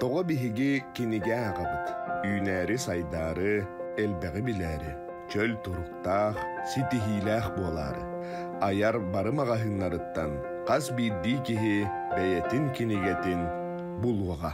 Тоҕо биһиги кинигэ ааҕабыт? Үүнээри-сайдаары, элбэҕи билээри, чөл туруктаах, ситиһиилээх буолаары. Айар бары маҕаһыыннарыттан хас биирдии киһи бэйэтин кинигэтин булуоҕа.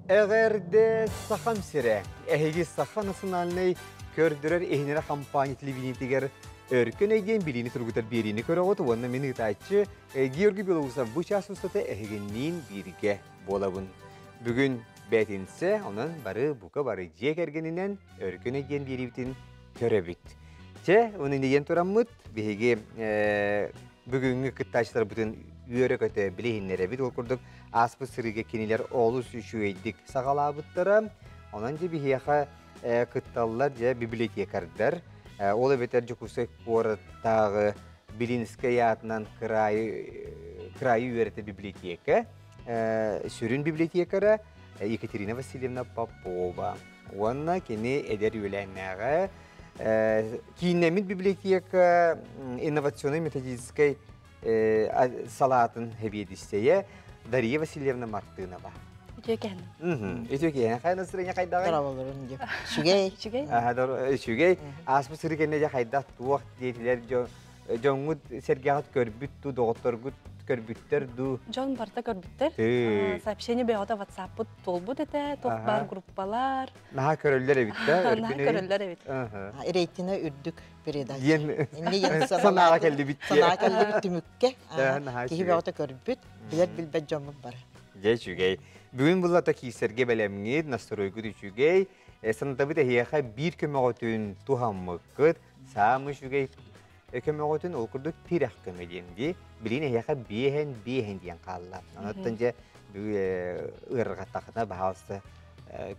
Эҕэрдэ Сахам сирэ! Эһиги Саха национальнай көрдөрөр иһинэрэ компания телевидениетигэр Өркөн өйдиэн билиини тургутар биэриини көрөҕүт уонна мин ыытааччы Георгий Белоусов бу чаас устата эһигинниин бииргэ буолабын. Бүгүн бээтинсэ, онон бары бука бары дьиэ кэргэнинэн Өркөн өйдиэн биэриибитин көрөбүт. Чэ, уну иннигэн тураммыт, биһиги бүгүҥҥү кыттааччыларбытын үөрэ-көтө билиһиннэрэбит. Ол курдук ааспыт сырыыга кинилэр олус үчүгэйдик саҕалаабыттара. Онон дьэ биһиэхэ кытталлар дьэ библиотекардар. Ол эбэтэр Дьокуускай куораттааҕы Белинскэй аатынан кыраайы кыраайы үөрэтэр библиотека сүрүн библиотекара Екатерина Васильевна Попова. Уонна кини эдэр үөлээннээҕэ кииннэммит библиотека инновационнай методическай салаатын сэбиэдиссэйэ Дария Васильевна Мартынова. Үтүө кэһэн. Үтүө кэһэн. Хайа настроение хайдаҕый? Дорооболорун дип. Үчүгэй. Үчүгэй. Үчүгэй. Ааспыт сыры кэннэ дьэ хайдах туох диэтилэр дьон дьоҥҥут сэргэҕит көрбүт дуу, доҕотторгут көрбүттэр дуу? Дьон барыта көрбүттэр. Сообщение бөҕөтө WhatsApp-пыт туолбут этэ, туох баар группалар. Наһаа көрөллөр эбит да? Наһаа көрөллөр эбит. Рейтинэ үрдүк передача. Диэн санааҕа кэллибит. Санааҕа кэллибит түмүккэ. Киһи бөҕөтө көрбүт, билэр билбэт дьоммут бары. Дьэ үчүгэй. Бүгүн буллата киирсэргэ бэлэмҥит, настройгут үчүгэй. Санатабыт эһиэхэ биир көмөҕүтүн туһаммыккыт, саамай үчүгэй көмөҕүтүн ол курдук тирэх көмө диэн дии. Билигин эһиэхэ биэһэн биэһэн диэн хаалла. Онуттан дьэ ыарырҕаттахына баһаалыста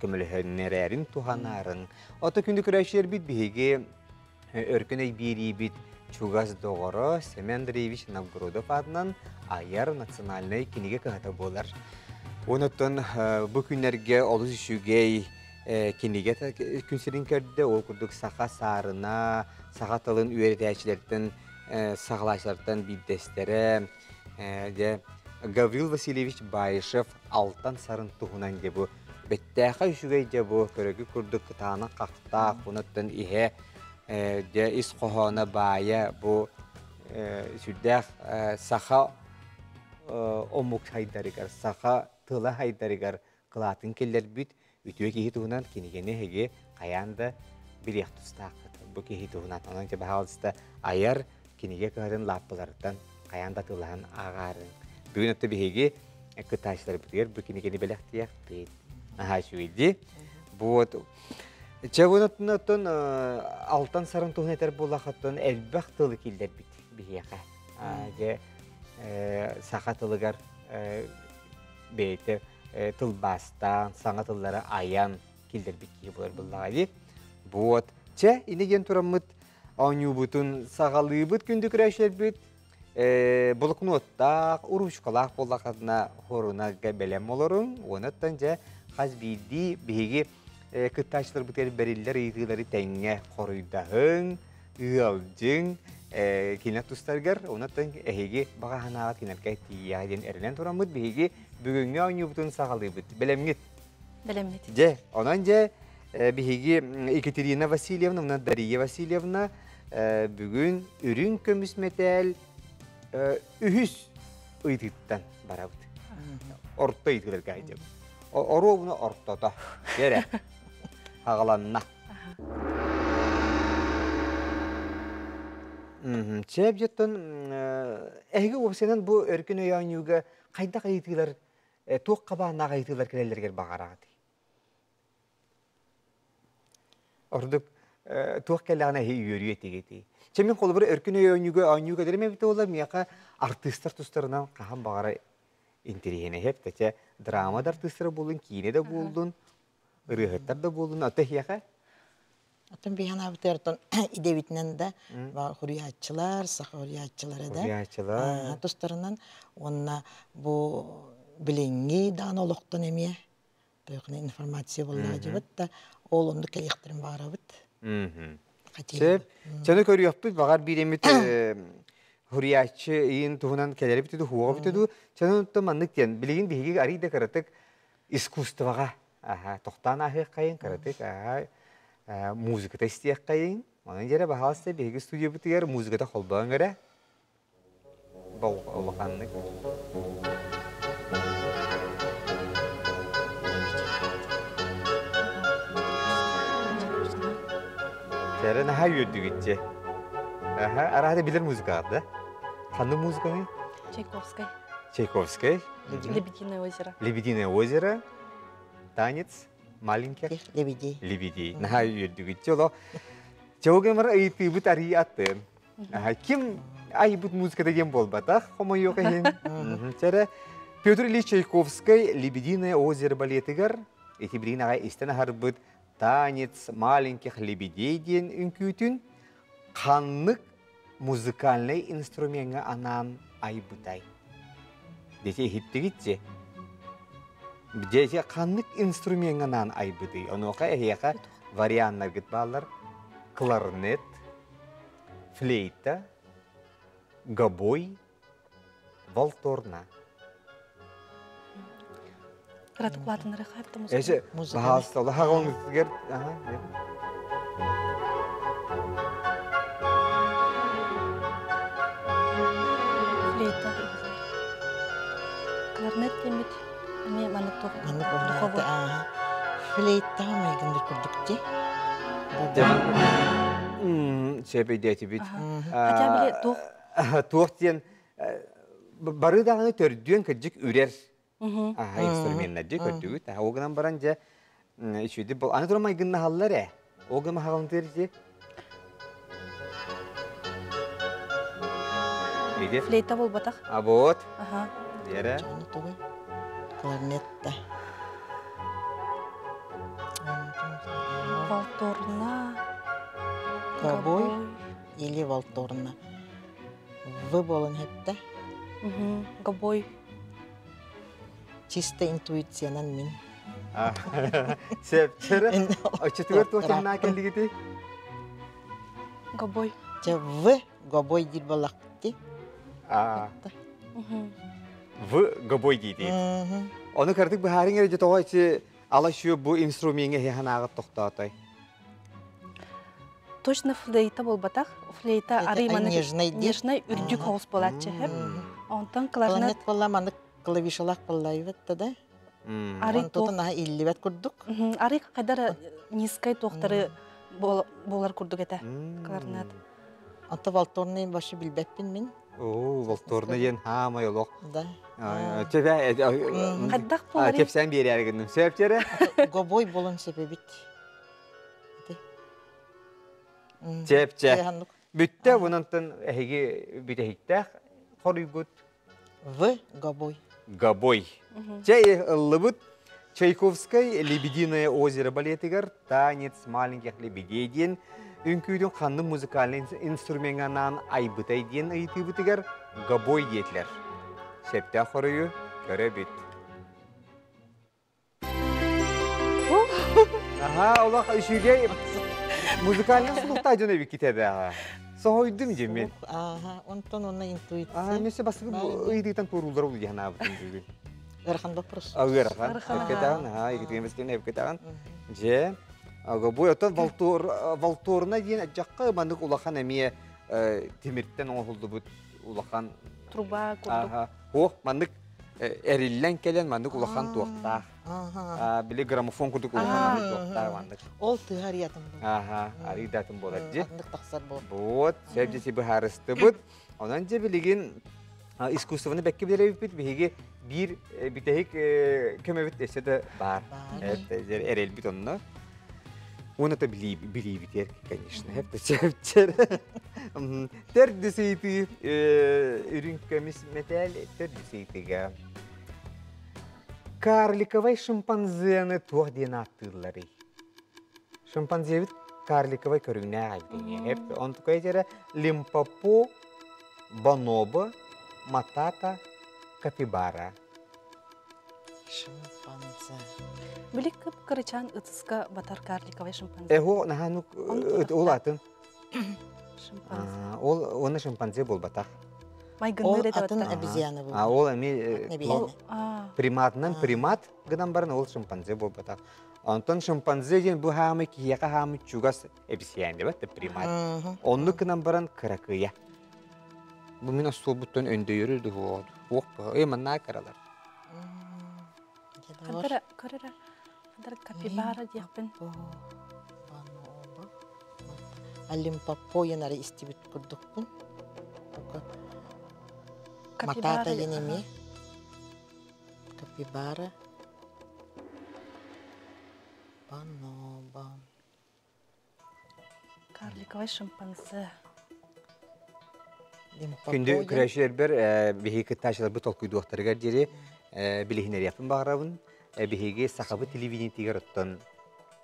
көмөлөһөннөрөрүн туһанарын. Ото күндү көрөөччүлэрбит биһиги Өркөн өй биэриибит чугас доҕоро Семен Андреевич Новгородов аатынан айар национальнай кинигэ кыһата буолар. Онуттан бу күннэргэ олус үчүгэй кинигэ күн сирин көрдө. Ол курдук саха саарына, саха тылын үөрэтээччилэртэн, саҕалааччылартан биирдэстэрэ дьэ Гаврил Васильевич Баишев Алтан Сарын туһунан дьэ бу бэттээхэй үчүгэй дьэ бу көрөгү курдук кытаанах хахтаах, онуттан иһэ дьэ ис хоһооно баайа бу сүрдээх саха омук сайдарыгар, саха тыла сайдарыгар кылаатын киллэрбит үтүө киһи туһунан кинигэни эһиги хайаан да билиэх тустааххыт. Бу киһи туһунан. Онон дьэ баһаалыста айар кинигэ кыһатын лааппыларыттан хайаан да атыылаһан ааҕаарыҥ. Бүгүн өттө биһиги кыттааччыларбытыгар бу кинигэни бэлэхтиэхпит. Наһаа үчүгэй дии. Вот. Чэ, оттон алтан сарын туһун этэр буоллаххыттан элбэх тылы киллэрбит биһиэхэ. Дьэ, саха тылыгар бэйэтэ тылбаастаан, саҥа тыллары айан киллэрбит киһи буолар буоллаҕа дии. Вот. Чэ, ини диэн тураммыт оонньуубутун саҕалыыбыт күндү көрөөччүлэрбит. Блокноттаах, уруучукалаах буоллаххытына хорунаga бэлэм олоруҥ. Уонаттан дьэ хас биирдии биһиги кыттааччыларбытыгар бэриллэр ыйытыылары тэҥҥэ хоруйдаһыҥ, ыалдьыҥ, кинилэр тустарыгар, онон эһиги баҕа санааҕыт кинилэргэ тиийиэҕэ диэн эрэнэн тураммыт биһиги бүгүҥҥү оонньуубутун саҕалыыбыт. Бэлэмҥит? Бэлэммит. Дьэ, онон дьэ биһиги Екатерина Васильевна уонна Дария Васильевна бүгүн үрүҥ көмүс мэтээл үһүс ыйытыыттан барабыт. Орто ыйытыыларга айдьабыт. Оруобуна ортото. Кэрэ. Аҕаланна. Чэп дьоттон эһиги уопсайынан бу өркөн өй оонньууга хайдах ыйытыылар туох хабааннаах ыйытыылар кэлэллэригэр баҕараҕытый? Ордук туох кэллэҕинэ эһи үөрүү этигитий? Чэ мин холобура өркөн өй оонньууга оонньуу кэлэрим эбитэ буоллар миэхэ артыыстар тустарынан хаһан баҕара интэриэһинэй эбит чэ драма да артыыстара буоллун киинэ да буоллун ырыаһыттар да буоллун ата эһиэхэ. Атын биһанаабытыгар идэбитинэн да хуруйааччылар, саха хуруйааччылара да тустарынан уонна бу билиҥҥи даҕаны олохтон эмиэ тойохуна информация буоллаҕа дьыбыт да ол оннук кэлиэхтэрин баҕарабыт. Сөп. Чаны көрүөхпүт баҕар биир эмит хуруйааччы иин туһунан кэлэрбит ду хуоҕабыт ду чаны маннык диэн билигин биһиги арый да кыратык искусствоҕа тохтоон ааһыаххайын кыратык музыката истиэххэйин онон дьэрэ баһаалыста биһиги студиябытыгар музыката холбоон эрэ улаханнык Сэрэ наһаа үөрдүгүтчэ. Аха, араһа билэр музыкаҕыт да? Ханнык музыканы? Чайковскай. Чайковскай. Лебединое озеро. Лебединое озеро. Танец маленьких лебедей. Лебедей. Наһаа үөрдүгүтчэ олох. Чоугемар ыйытыыбыт арыы аттын. Ким айбыт музыката диэн буолбатах, хомойуох иһин. Чэрэ Петр Ильич Чайковскай Лебединое озеро балетыгар ити билигин аҕай истэн аһарбыт «Танец маленьких лебедей» диэн үҥкүүтүн ханнык музыкальнай инструмеҥҥа анаан айбытай? Дьэ иһиттигитчи? Дьэ ханнык инструмеҥҥа анаан айбытый? Онуоха эһиэхэ варианнаргыт бааллар. Кларнет, флейта, гобой, валторна. Кыратык улаатыннары хаапта музыка. Эже, баһаалыста, лаһаҕын Флейта. Кларнет диэммит эмиэ маннык туох Маннык духовой. Флейтаҕа майгынныр курдук дии. Сөп өйдөөтүбүт. Хотя били туох туох диэн бары даҕаны төрдүөн кырдьык үрэр инструменнар дии көрдүгүт. Ол гынан баран дьэ үчүгэй бол аны туран майгыннаһаллар ээ. Ол гынан хаҕылынтыыр дии. Иди. Флейта буолбатах. А вот. Аха. Диэрэ. Кларнетта. Валторна. Гобой или валторна. В болон хепте. Гобой. Чисто интуициянан мин. Сепчер. Оччотугар туох кэннаа кэллигити? Гобой. Чэ В гобой диир буоллахпыт В гобой диитиит. Ону кырдык быһаарыҥ эрэ тоҕо ити ала шүө бу инструмеҥҥа ханааҕыт тохтоотой? Точно флейта буолбатах. Флейта арый нежный нежный үрдүк хоҕус буолааччы хэп. Онтон кларнет кларнет буолла маннык клавишалаах буоллайбыт да. Арый Онтон наһаа иллибэт курдук. Арый кайдара низкай туохтары буолар курдук этэ кларнет. Онто валторный вообще билбэппин мин. Оо, валторный диэн хаамай олох. Да. Чэбэ Хайдах буоларый? Кэпсээн биэрээри гынным. Сөп чэрэ? Гобой болон себебит. Чэп чэ. Бүттэ бунантан эһиги бүтэһиктээх хоруйгут. В гобой. Гобой. Чэй ыллыбыт Чайковскай «Лебединое озеро» балетыгар «Танец маленьких лебедей» диэн үҥкүүтүн ханнык музыкальнай инструмеҥҥа айбытай диэн ыйытыыбытыгар гобой диэтилэр. Сөптөөх хоруйу көрөбүт. Аха, олох үчүгэй музыкальный слухта дьон эбиккит эбээҕэ. Соһуйдум дьиммин. Ааха, онтон онно интуиция. Аа, месе бастакы ыйытыытан туоруулар ол диэн аабытын бүгүн. Ыарахан вопрос. Ыарахан. Эпкетаҕын, аа, игитиген бестен эпкетаҕын. Же, бу оттон валторна диэн дьакка маннык улахан эмиэ тимиртэн оҥоһуллубут улахан труба курдук. Ох, маннык эриллэн кэлэн маннык улахан туохтаах. Били граммофон курдук улахан маннык туохтаах маннык. Ол тыһа арыйатын буолар. Аха, арыйдатын буолар дьи. Маннык тахсар буолар. Вот, сөп дьи быһаарыстыбыт. Онон дьэ билигин искусствоны бэккэ билэбиппит биһиги биир бүтэһик көмөбүт өссө да баар. Эрэлбит онно. Уон это билиибитер, конечно, сөптер. Төрдүс ыйытыы үрүҥ көмүс мэтээл төрдүс ыйытыыга. Карликовай шимпанзены туох диэн ааттыылларый? Шимпанзебит карликовай көрүҥнээх эбит. Онтукай дьэрэ Лимпопо, Бонобо, Матата, Капибара. Шимпанзе. Били кып-кырачаан ытыска батар карликовай шимпанзе. Эһо наһану ол атын. Шимпанзе. Ол оны шимпанзе буолбатах. Майгынныыр Ол атын обезьяна А буолар. ол эми приматынан примат гынан баран ол шимпанзе буолбатах. Онтон шимпанзе диэн бу хаамы киһиэхэ хаамы чугас обезьяна дебет примат. Онну гынан баран кыракыя. Бу мин остуолбуттан өндөйөрү дуһуот. Уох э маннаа каралар. Хантара көрөрө хантара капибара диэхпин. Олимпопо янары истибит курдукпун. Матата енеми. Капибара. Бонобо. Карликовай шимпанзе. Күндү көрөөчүлэрбэр биһиги кыттааччыларбыт толкуйдуохтарыгар диэри билиһинэриэхпин баҕарабын. Биһиги сахабыт телевидениетигэр оттон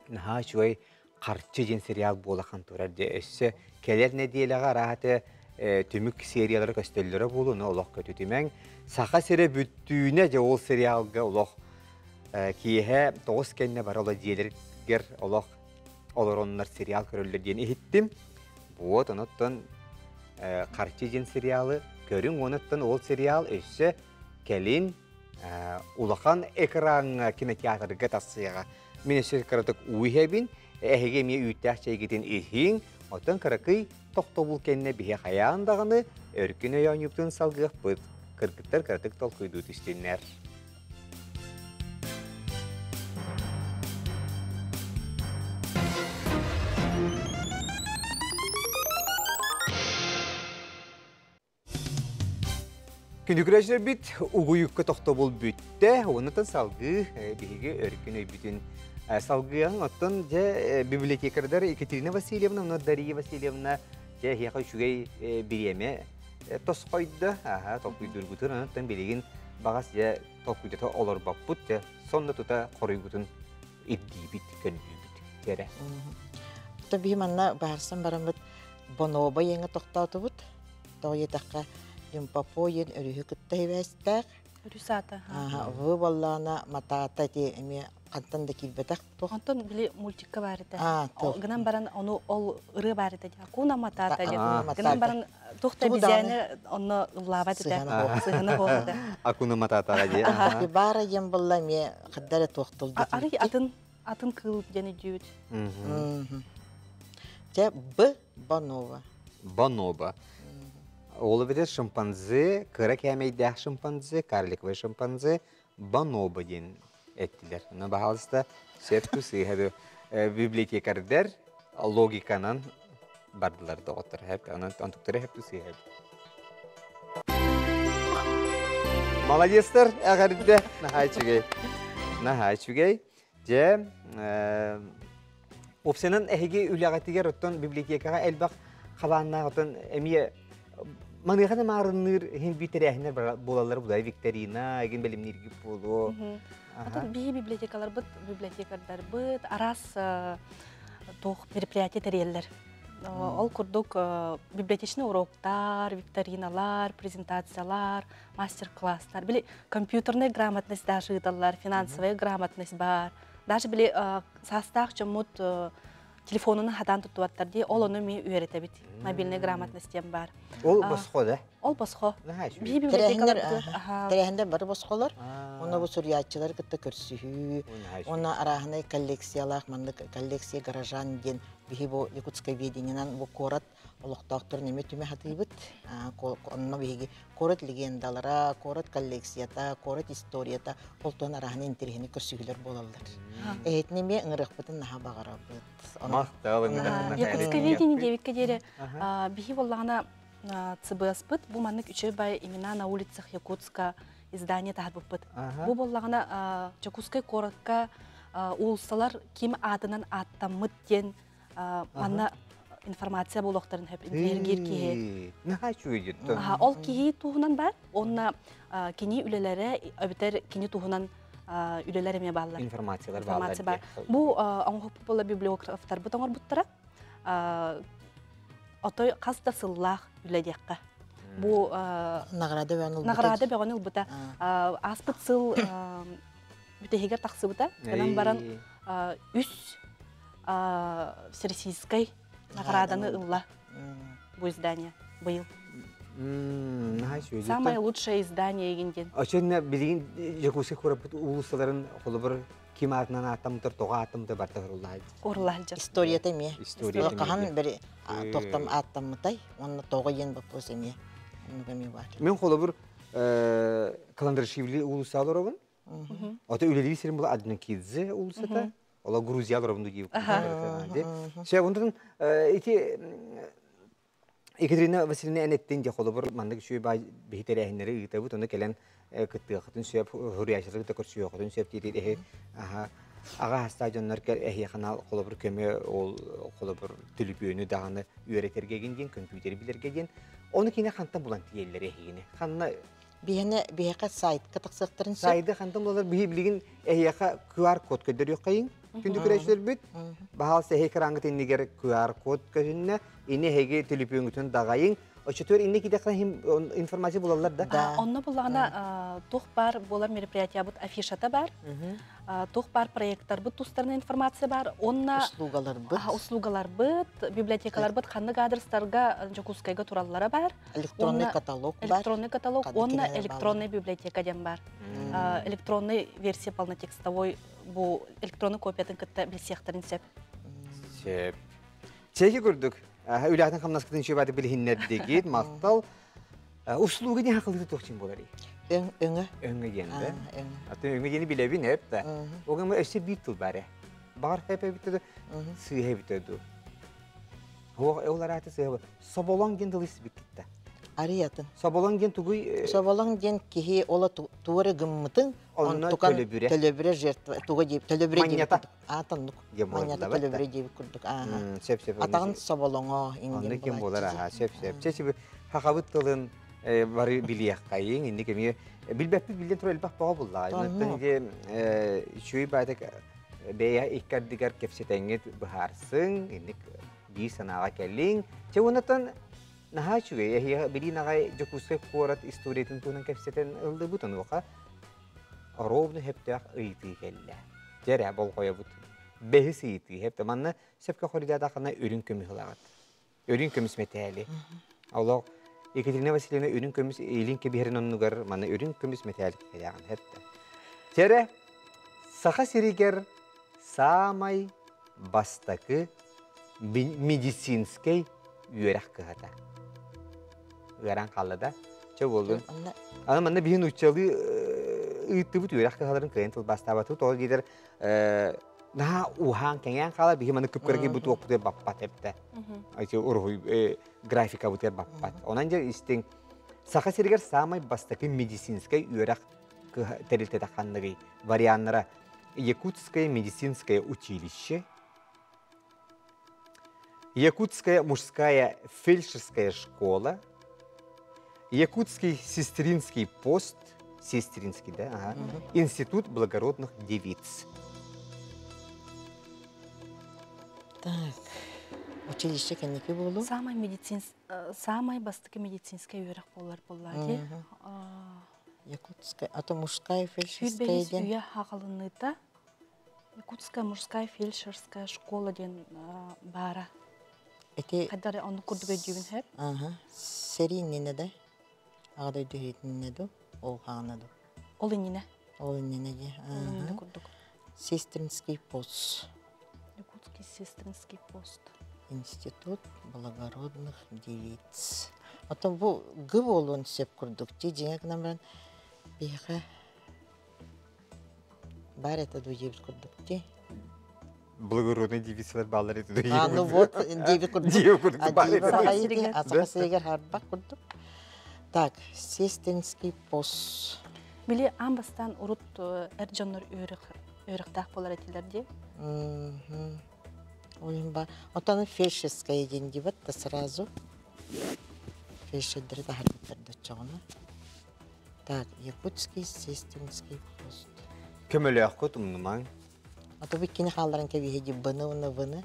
наһаа үчүгэй Харчы диэн сериал буолахан турар дьэ өссө кэлэр нэдиэлэҕэ арааты түмүк сериялара көстөллөрө буолуо, но олох көтүтүмэҥ. Саха сирэ бүттүүнэ дьэ ол сериалга олох киэһэ 9 кэннэ бары оло дьиэлэригэр олох олороннор сериал көрөллөр диэн иһиттим. Вот оноттон Харчы диэн сериалы көрүҥ, оноттон ол сериал өссө кэлин улахан экраҥҥа кинотеатрга тахсыаҕа. Мин өссө кыратык уу иһэбин, эһиги эмиэ үүттээх чэйгитин иһиҥ, оттон кыракый тохтобул кэннэ биһи хайаан даҕаны өркүн өйөөнньуктун салгыахпыт. Кыргыттар кыратык толкуйдуу түстүннэр. Күндү угуйукка тохтобул бүттэ, онутан салгыы биһиги өркүн өйбүтүн салгыаҥ. Оттон дьэ библиотекардар Екатерина Васильевна уонна Дария Васильевна дьэ эһиэхэ үчүгэй бириэмэ тосхойдо, аха толкуйдуургутун онуттан билигин баҕас дьэ толкуйдата олорбоппут, дьэ сонно тута хоруйгутун ирдиибит, көрдүүбүт кэрэ. То биһи манна баарсан бараммыт бонобо иэҥэ тохтоотубут. Тоҕо диэтэххэ, Лимпопо диэн өрүһү кытта сибээстээх. Өрүс аата. Вы боллаана матаата ити эмиэ хантан да киирбэтэх туох. Онтон били мультикка баар этэ. Гынан баран ону ол ырыа баар этэ. Акуна матаата диэн. Гынан баран туох да бизээни онно ыллаабат этэ. Сыһына хоох этэ. Акуна матаата диэн. Капибара диэн булла эмиэ хаддара туох тыл Арый атын атын кыыл диэн өйдүүбүт. Те Б Бонова. Бонобо. Ол эбэтэр шимпанзе, кыра кээмэйдээх шимпанзе, карликовый шимпанзе бонобо диэн эттилэр. Онон баһаалыста сөп сыыһа библиотекардар логиканан бардылар доҕоттор. Онон онтуктары хэп сыыһа. Молодецтар, эҕэрдэ. Наһаа үчүгэй. Наһаа үчүгэй. Дьэ, Опсанан эһиги үлэҕитигэр оттон библиотекаҕа элбэх хабааннаах оттон эмиэ маныаха да маарынныыр иһин биир тэрээһиннэр буолаллар булай викторина эгин бэлэмнииргит буолуо. Отон биһи библиотекаларбыт, библиотекардарбыт араас туох мероприятие тэрийэллэр. Ол курдук библиотечный уроктар, викториналар, презентациялар, мастер-класстар. Били компьютерная грамотность даже ыыталлар, финансовая грамотность бар. Даже били саастаах дьоммут телефонун хатаан туттубаттар дии, ол ону ми үөрэтэбит. Мобильная грамотность диэн бар. Ол босхо да? Ол босхо. Биһи библиотекалар Тэрээһиндер бары босхолор. Онно бу суруйааччылар кытта көрсүһүү, уонна арааһынай коллекциялаах маннык коллекция горожан диэн биһи бу Якутское ведениенан бу куорат олохтоохторун эмиэ түмэ хатыыбыт. Онно биһиги куорат легендалара, куорат коллекцията, куорат историята ол туон араһын интэриэһини көрсүһүүлэр буолаллар. Эһитини эмиэ ыҥырыахпытын наһаа баҕарабыт. Якутское видение диэбиккэ диэри биһи буоллаҕына ЦБСпыт бу маннык үчүгэй бай имена на улицах Якутска издание таһарбыппыт. Бу буоллаҕына Дьокуускай куоракка уулуссалар ким аатынан ааттаммыт диэн манна информация буолуохтарын сөп интириэһиргиир киһи. Наһаа үчүгэй Ол киһи туһунан бар, онно кини үлэлэрэ эбэтэр кини туһунан үлэлэр эмиэ бааллар. Информациялар бааллар. Бу оҥоһукпут буолла библиографтарбыт оҥорбуттара. Отой хас да сыллаах үлэ диэххэ. Бу награда бөҕөнү ылбыта. Награда бөҕөнү ылбыта. Ааспыт сыл бүтэһигэр тахсыбыта. Гынан баран үс всероссийскай награданы ылла бу издание быйыл. Самое лучшее издание егин диэн. Очонна билигин Якутскай куораппыт уулуссаларын холобур ким аатынан ааттаммытар, тоҕо ааттаммыта барта уруллаһа Уруллаһылдьар. Историята эмиэ. Историята Хаһан бери тохтом ааттаммытай, уонна тоҕо диэн вопрос эмиэ. Оннук эмиэ бар. Мен холобур Каландрашвили уулусса олоробун. Ото үлэлиир сирим була Аднакидзе уулуссата. Ола Грузия олоробун дип. Все, онтон ити Екатерина Васильевна эн эттин дьэ холобур маннык үчүгэй баай биһи тэрээһиннэри ыытабыт, ону кэлэн кыттыаххытын сөп, суруйааччылары кытта көрсүөххүтүн сөп диир эһи аха аҕа хастаах дьоннор эһиэхэ холобур көмө ол холобур түлүпүөнү даҕаны үөрэтэргэ диэн көмпүүтэри билэргэ диэн ону кини хантан булан тиийэллэр эһигини ханна Биһиэнэ биһиэхэ сайтка тахсыахтарын сөп. Сайды хантан булалар биһи билигин эһиэхэ QR код көрдөрүөххэйиҥ. Күндү көрөөччүлэрбит, баһаалыста эһи экраҥҥыт иннигэр QR код көһүннэ. Ини эһиги төлөпүөҥҥүтүн даҕайыҥ. Оччотугар инни кидэххэ информация булаллар да? Да. Онно буллаҕына туох баар буолар мероприятиябыт афишата бар. Туох баар проекттарбыт тустарынан информация бар. Онно услугаларбыт. Услугаларбыт, библиотекаларбыт ханнык адрестарга Дьокуускайга тураллара бар. Электронный каталог бар. Электронный каталог, уонна электронная библиотека диэн бар. Электронный версия полнотекстовой бу электронный копиятын кытта билсиэхтэрин сөп. Сөп. Чэки курдук, үлэхтэн хамнаскытын чөбаты билиһиннэрдигит, махтал. Услуга не хақылыты туох болар? Өҥө. Өҥө диэн да. Атын өҥө диэни билэбин эп да. Оҕам өссө биир тыл бар. Бағар хэпэ битте сыыһа битте ду. Ол арааты сыыһа Соболоҥ диэн тылы истибиккит да. Арыйатын. Соболоҥ диэн тугуй? Соболоҥ диэн киһи ола туора гыммытын, онно төлөбүрэ. Төлөбүрэ жертва, туга дип, төлөбүрэ дип. Манньата. Аатаннук. Манньата төлөбүрэ диэбит курдук. Сөп сөп. Атаҕын соболоҥо Онно ким буолар аха сөп сөп. Чэ чэ хахабыт тылын бары билиэххайыҥ инник эмиэ билбэппит биллэн турар элбэх тоҕо буллаҕа. Онтон ити үчүгэй баайтак бэйэ икки ардыгар кэпсэтэҥҥит быһаарсыҥ инник биир санааҕа кэллиҥ. Чэ уоннаттан наһаа үчүгэй эһиэхэ билиин аҕай Дьокуускай куорат историятын туһунан кэпсэтэн ыллыбыт онуоха ровно сөптөөх ыйытыы кэллэ. Дьэ эрэ болҕойобут. Бэһис ыйытыы хэптэ манна сөпкө хоруйдаатаххына үрүҥ көмүс ылаҕыт. Үрүҥ көмүс мэтээли. Олох Екатерина Васильевна үрүҥ көмүс илин кэбиһэрин оннугар манна үрүҥ көмүс мэтээли кэтэҕин хэптэ. Чэрэ Саха сиригэр саамай бастакы медицинскэй үөрэх кыһата. Ыаран хаалла да. Чэ буоллун. Аны манна биһи нууччалыы ыыттыбыт үөрэх кыһаларын кыайан тылбаастаабатыбыт. Ол диэтэр наһаа уһаан кэҥээн хаалар биһи маны кып-кыракый бутуохпутугар баппат эбитэ. Ити уруһуй графикабытыгар баппат. Онон дьэ истиҥ Саха сиригэр саамай бастакы медицинскэй үөрэх тэрилтэтэ ханныгый? Варианнара Якутское медицинское училище, Якутская мужская фельдшерская школа, Якутский сестринский пост, сестринский, да, ага, Институт благородных девиц. Так, училище кэнники буолу? Самай медицин, самай бастакы медицинскэй үөрэх буолар буолла ди. Якутская, а то мужская фельдшерская диэн. Үйэ хаҕалыныыта Якутская мужская фельдшерская школа диэн баара. Эти Хайдары онну курдук өйдүүбүн хэп. Ага. Сэрии иннинэ да? Аҕа дойду иһитиннэ ду? Ол хаана ду? Ол иннинэ. Ол иннинэ дии. Ол иннинэ курдук. Сестринский пост. Якутский сестринский пост. Институт благородных девиц. Оттон бу г буолуон сөп курдук. Ти дьиҥэ гынан баран биһиэхэ баар это дуу диэбит курдук ти. Благородный девицалар бааллар этэ дуу. А, ну вот, диэбит курдук. Диэбит курдук баар этэ. Саха сиригэр харбах курдук. Так, сестринский пост. Били аан бастаан урут эр дьоннор үөрэхтээх буолар этилэр дии. Ойун Оттон фельдшерская диэн диэбэт да сразу. Фельдшердери таһарбыттар доччоҕуна. Так, Якутский сестринский пост. Көмөлөөххүт умнумаҥ. А то бу иккини хаалларан кэбиһэ дии быны уонна выны.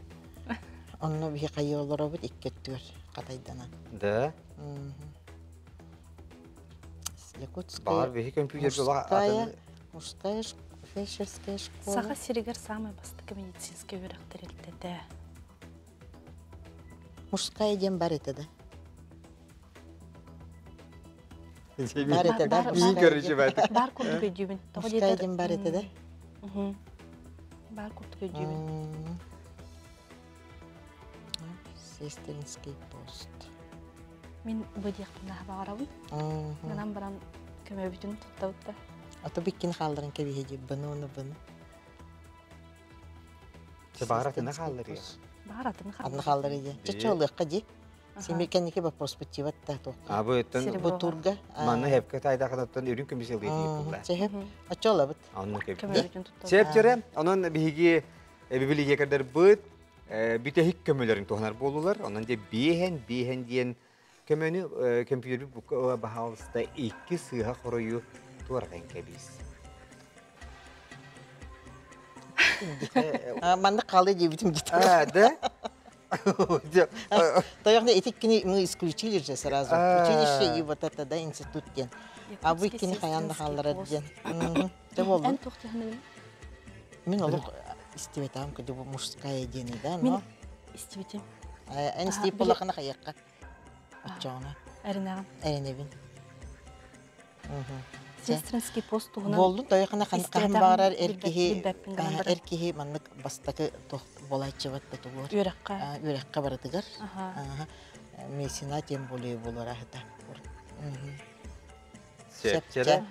Онно биһи хайыы олоробут икки өттүгэр хатайданан. Да. Якутская Баҕар биһи компьютерга мужская, мужская фельдшерская школа. Саха сиригэр самый бастакы медицинскэй үөрэх тэрилтэтэ. Мужская диэн бар этэ да. Бар этэ да. Биһи көрүчү бат. Бар курдук өйдүүбүн. Мужская диэн бар этэ да. Бар курдук өйдүүбүн. Сестринский пост. Мин бу диэхпин наһаа баҕарабын. Гынан баран көмөбүтүн туттабыт да. Ото биккин хаалларын кэбиһэ дии быны уну быны. Баҕаратына хааллар я. Баҕаратына хааллар. Атын хааллар дии. Чача олыахха дии. Симир кэнники вопрос бутиват да туохха. А бу өттөн Бу турга. Манна хепке тайдаханаттан үрүн көмүс ылыы дии булла. Чэһэп. Очолабыт. Онну кэбит. Көмөбүтүн туттабыт. Септері, онон биһиги бибилиэкэрдэр быт бүтэһик көмөлөрүн туһанар буолулар. Онон де биэһэн биэһэн диэн көмөнү компьютер баһаалыста икки сыыһа хоройу туоратын кэбис. Маннык хаалыы диэбитим дии. Да? Тоёхна итиккини мы исключили же сразу. Училище и вот это да институт диэн. А вы иккини хайаан да хаалларар диэн. Дьэ болду. Эн туох диэхинэ Мин олох истибэтаам кыды бу мужская диэни да, Мин но истибитим. Эн истип булахына хайакка. Оччоҕуна. Эринэҕин. Эринэбин. Сестринский пост туһунан Буоллун тойохына хаһан баарар эр киһи билбэппин эр киһи маннык бастакы туох буолааччыбат да тугуор. Үөрэххэ. Үөрэххэ барытыгар. Мессина тем более буолар аһыта. Сөпчөрө.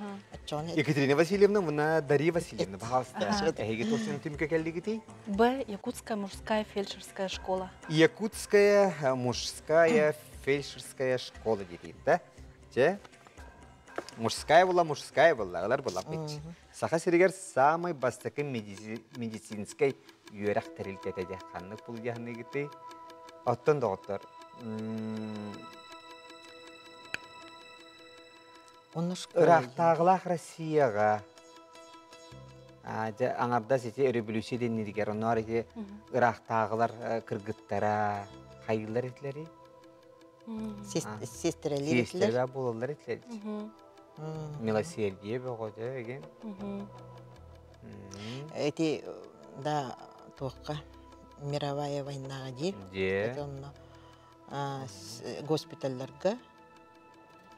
Екатерина Васильевна, мына Дарья Васильевна, пожалуйста. Эһиги тосун түмкө келлигити? Б. Якутская мужская фельдшерская школа. Якутская мужская фельдшерская школа дейт, да? Че? Мужская була, мужская була, алар була бит. Саха сиригер самый бастакы медицинскэй үөрэх тэрилтэтэ дьэ ханнык бул дьаһаныгыты. Оттон доҕоттор. Ыраахтааҕылаах Россияҕа дьэ аҥардас ити өрөбүлүүсүйэ дэнниригэр онноор ити ыраахтааҕылар кыргыттара хайыылар этилэри? Сестрэлэр Сестрэлэр буолаллар этилэр. Милосердие бөҕөтө эгин. Эти да туохха мировая войнаҕа дии. Дьиэ. Онно госпиталларга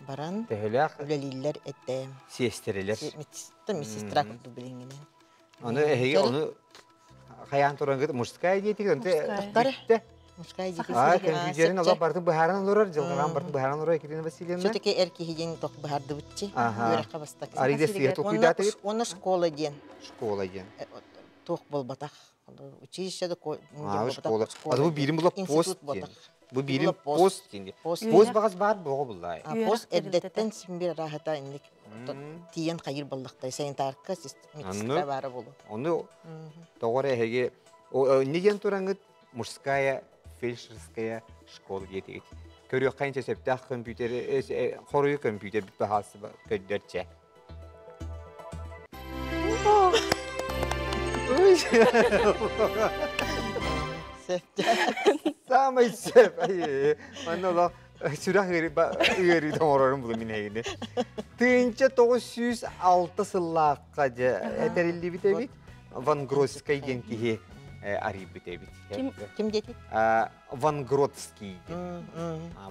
баран Төһөлөөх үлэлииллэр этэ. Сиэстэрэлэр. Медсестра курдук билиҥҥинэн. Ону эһиги ону хайаан туран мужская диэтик Тохтар. Мужская диэтик. А, компьютерин олох бартын быһааран олорор, дьылҕаҕан бартын быһааран олорор Екатерина Васильевна. Все-таки эр киһи диэн тох быһаардыбытчы. Үөрэххэ бастакы. Арида сыыһа толкуйдаатыгыт? Уонна школа диэн. Школа диэн. Туох буолбатах. Училище да А, школа. А бу биирин була пост диэн. Бу биирин пост диэн. Пост бағас бар боҕо буллай. Пост эрдэттэн симбир раһата инник тиен хайыр баллахтай санитарка медсестра баара болу. Ону тоҕор эһиги не диэн тураңыт мужская фельдшерская школа диэтигит. Көрүөххэ сөптөөх компьютер хоруйу компьютер баһаасы көрдөрчө. Самый сөп. Манна олох сүрэх ыарыы тоҥорорун булу мин эһигини. Тыынча 906 сыллаахха дьэ этэриллибит эбит. Ван Гродскай диэн киһи арыйбыт эбит. Ким диэти? Ван Гродский.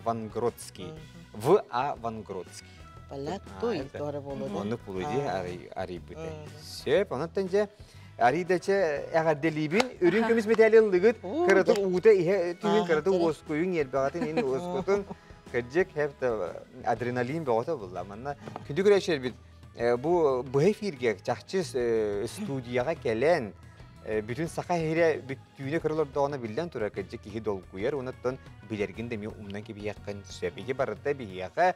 Ван Гродский. В. А. Ван Гродский. Поляк той туора болу да. Оннук булу дии арыйбыт. Сөп, онуттан дьэ Аридача эҕэрдэлиибин үрүҥ көмүс мэтээли ыллыгыт кыраты уута иһэ түүн кыраты уоскуйун ньиэрбэҕитин ин уоскутун кырдьык хэп адреналин бөҕөтө булла манна күндү көрөөччүлэрбит бу быһа эфиргэ чахчы студияҕа кэлэн бүтүн саха иһирэ бүттүүнэ көрөлордоҕуна биллэн турар кырдьык киһи долгуйар уонаттан билэргин да эмиэ умнан кэбиһиэххин сөп ити барыта биһиэхэ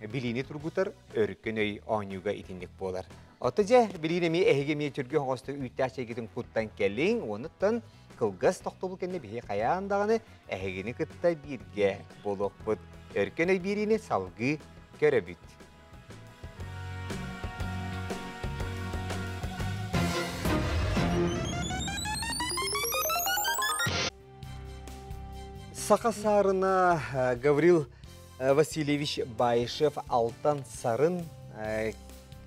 билиини тургутар өркөн өй оонньууга итинник буолар Ото дьэ, билиин эмиэ эһиги эмиэ түргэн оҥосто үүттээх чэйгитин куттан кэлиҥ, уонуттан кылгас тохтобул кэннэ биһи хайаан даҕаны эһигини кытта бииргэ буолуохпут. Өркөн өй биэриини салгыы көрөбүт. Саха саарына Гаврил Васильевич Баишев Алтан Сарын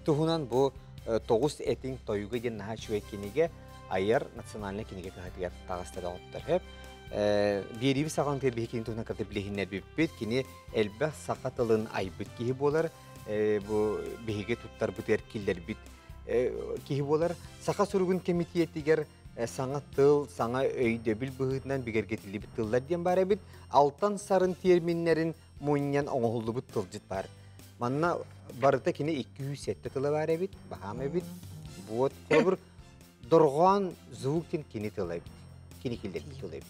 туһунан бу тоҕус этиҥ тойуга диэн наһаа үчүгэй кинигэ айар национальнай кинигэ кыһатыгар таҕыста доҕоттор. Хөп. Биэрииби саҕан биһикини туһунан кытта билиһиннэрбиппит. Кини элбэх саха тылын айбыт киһи буолар. Бу биһиги туттарбытыгар киллэрбит киһи буолар. Саха суругун кэмитиэтигэр саҥа тыл, саҥа өйдөбүл быһыытынан бигэргэтиллибит тыллар диэн баар эбит. Алтан сарын терминнэрин мунньан оҥоһуллубут тылдьыт баар. Манна барыта кини 207 тыла баар эбит, баһаам эбит. Вот, холобур, дорҕоон звук диэн кини тыла эбит. Кини киллэрбит тыла эбит.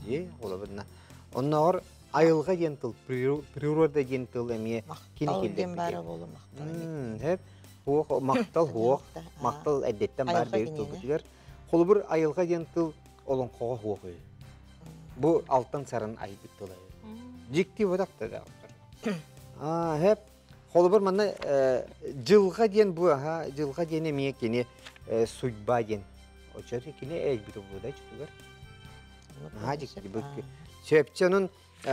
Дии, холобурна. Оннооҕор айылҕа диэн тыл, природа диэн тыл эмиэ кини киллэрбит. баара буолу махтал. Хеп, хуох, махтал хуох, махтал эрдэттэн баар бэйбит тылбытыгар. Холобур, айылҕа диэн тыл олоҥхоҕо хуох үһү. Бу алтан сарын айбыт тыла. Дьикти бодахта да. Аа, хеп. Холобур, манна дьылҕа диэн бу аха, дьылҕа диэн эмиэ кини судьба диэн. Оччо кини элбит булуда чутугар. Наһаа дьикти бу. Сөпчө онон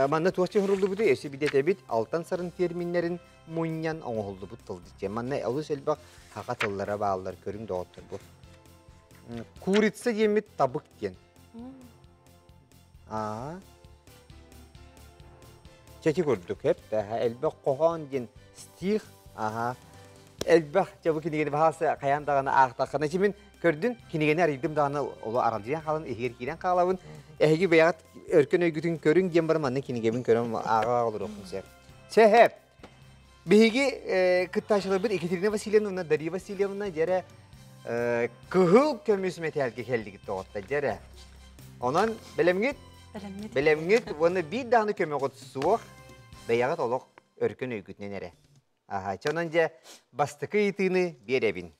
манна туох чыһырыллыбыты өссө бидэтэбит алтан сарын терминнэрин мунньан оҥоһуллубут тыл дитиэ. Манна олус элбэх хаха тыллара бааллар көрүҥ доҕоттор бу. Курица диэммит табык диэн. Аа. Чэти курдук эп элбэх хоһоон диэн стих аха элбэх дьэ бу кинигэни баһаасы хайаан даҕаны аахтаххына мин көрдүн кинигэни арыйдым даҕаны оло аралдьыйан хаалан иһигэр киирэн хаалабын эһиги бэйэҕит өркөн өйгүтүн көрүҥ диэн баран манна кинигэбин көрөн ааҕа олоруохпун сөп Сөһөп. Биһиги кыттааччыларбыт Екатерина Васильевна уонна Дария Васильевна дьэрэ кыһыл көмүс мэтээлгэ кэллигит тоҕотто дьэрэ. Онон бэлэмҥит? Бэлэммит. Бэлэмҥит уонна биир даҕаны көмөҕүт суох бэйэҕит олох өркөн өйгүтүнэн эрэ. Аха, чонон дьэ бастакы ыйытыыны биэрэбин.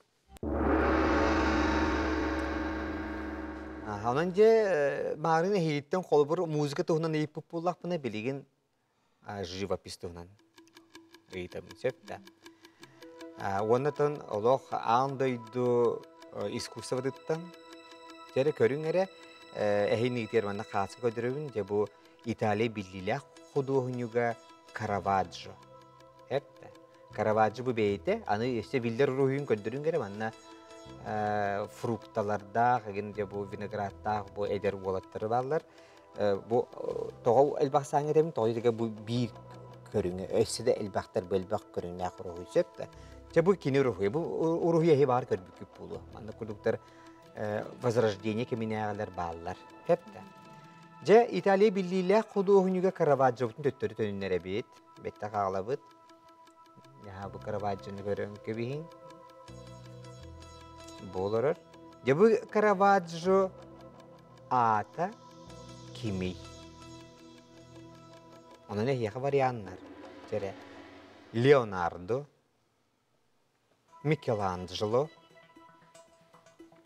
Онон дьэ маарын эһиилиттэн холобур музыка туһунан ыйыппыт буоллахпына билигин живопись туһунан ыйытабын сөп да. Уоннатан олох аан дойду искусствотыттан дьэрэ көрүҥ эрэ эһиниитигэр манна хааска көрдөрөбүн дьэ бу Италия биллиилээх худуоһунньуга Караваджо. Эп да. Караваджо бу бэйэтэ аны өссө биллэр уруһуйун көрдөрүҥ эрэ манна фрукталардаах, эгин дьэ бу виноградтаах бу эдэр уолаттары бааллар. Бу тоҕо элбэх сааҥҥа этэбин, тоҕо диэтигэ бу биир көрүҥэ, өссө да элбэхтэр бу элбэх көрүҥнээх уруһуй сөп да. Чэ бу кини уруһуйа, бу уруһуй эһи баар көрбүккүт буолуо. Манна курдуктар возрождение кэминээҕилэр бааллар. Сөп да. Дьэ, Италия биллиилээх худуоһунньуга Караваджобутун төттөрү төнүннэрэбит, бэттэх аҕалабыт. Яһа бу Караваджоны көрөн кэбиһиҥ. Бу олорор. Дьэ бу Караваджо аата кимий? Онон эһиэхэ варианнар. Чэрэ. Леонардо, Микеланджело,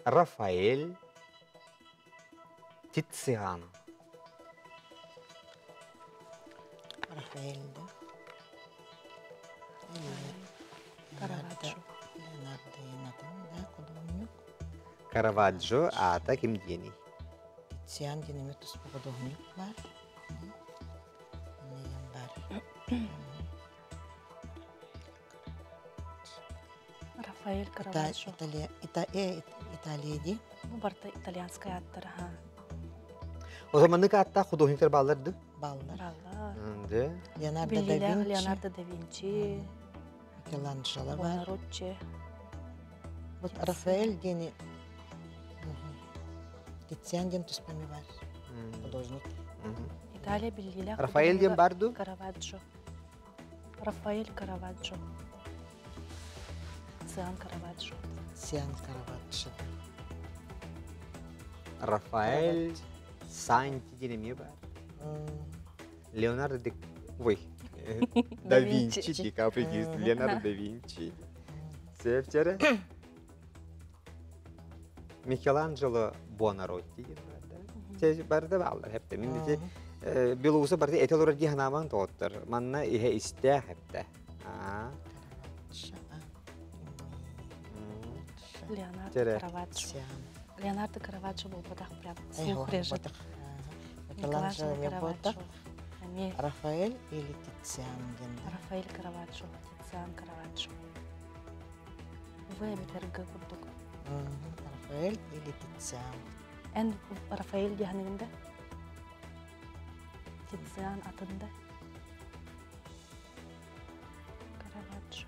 Рафаэль, Тициан. Рафаэль, да? Караваджо. Леонардо Янатын, да, художник. Караваджо аата ким диэний? Тициан диэн эмэ туспа художник баар. Неген бар. Рафаэль Караваджо. Италия, Италия дии. Бу барыта итальянскай ааттар аха. Озаманнык ааттаах художниктар бааллар ды? Бааллар. Бааллар. Да. Леонардо да Биллиилээх Винчи. Леонардо да Винчи, Микеланджело бар. Буонаротче. Вот Рафаэль диэни Тициан диэн туспами бар. Художник. Италия биллиилээх Рафаэль диэн бар ду? Караваджо. Рафаэль Караваджо. Циан Караваджо. Циан Караваджо. Рафаэль Санти диэн эмиэ бар. Леонардо Ди... Ой. Да Винчи Ди Капри Леонардо да Винчи. Севчере. Микеланджело Буонаротти диэн бар да. Барда бааллар хепте. Мин ити Белоуса барда эти олорор дии ханаамаҥ тоҕоттор. Манна иһэ истээх хепте. Леонардо Караваджо. Леонардо Караваджо буолбатах прям слух режет. Микеланджело Караваджо. Эмиэ. Рафаэль или Тициан диэн. Рафаэль Караваджо, Тициан Караваджо. В эбэтэр Г курдук. Рафаэль или Тициан. Эн Рафаэль диэханыгын да? Тициан атын да? Караваджо.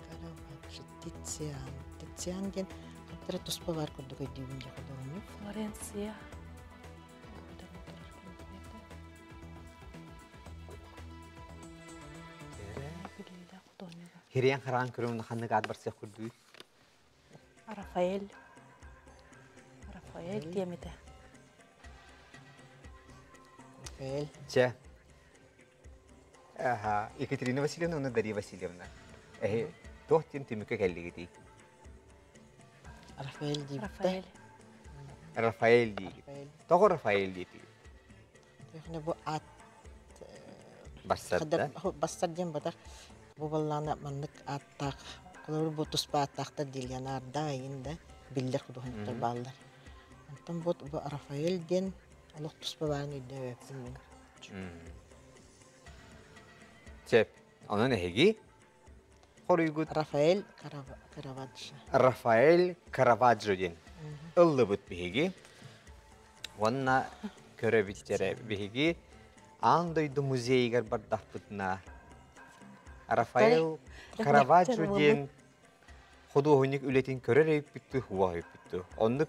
Караваджо, Тициан. Тициан диэн хаттара туспа бар курдук өйдүүбүн дии худуоһунньук. Флоренция. Хириэн хараан көрөм ханнык аат барсыах курдуй? Рафаэль. Рафаэль диэмитэ. Рафаэль. Чэ. Аха, Екатерина Васильевна уонна Дарья Васильевна. Эһи, туох диэн түмүккэ кэллигитий? Рафаэль диибит. Рафаэль. Рафаэль диигит. Тоҕо Рафаэль диэтигит? Төхне бу ат Бассар да? Бассар диэн батар. Бу баллаана маннык аттаах, холобур бу туспа аттаахтар дииллэн аарда айын да биллэр худуһунуктар бааллар. Онтон бу бу Рафаэль диэн олох туспа баарын өйдөөбөппүн мин. Сөп. Онон эһиги хоруйгут Рафаэль Караваджо. Рафаэль Караваджо диэн ыллыбыт биһиги. Уонна көрөбүттэрэ биһиги аан дойду музейыгар бардахпытына Рафаэл Караваджо диэн худуоһунньук үлэтин көрөр өйүппүттүү хуа өйүппүттүү. Оннук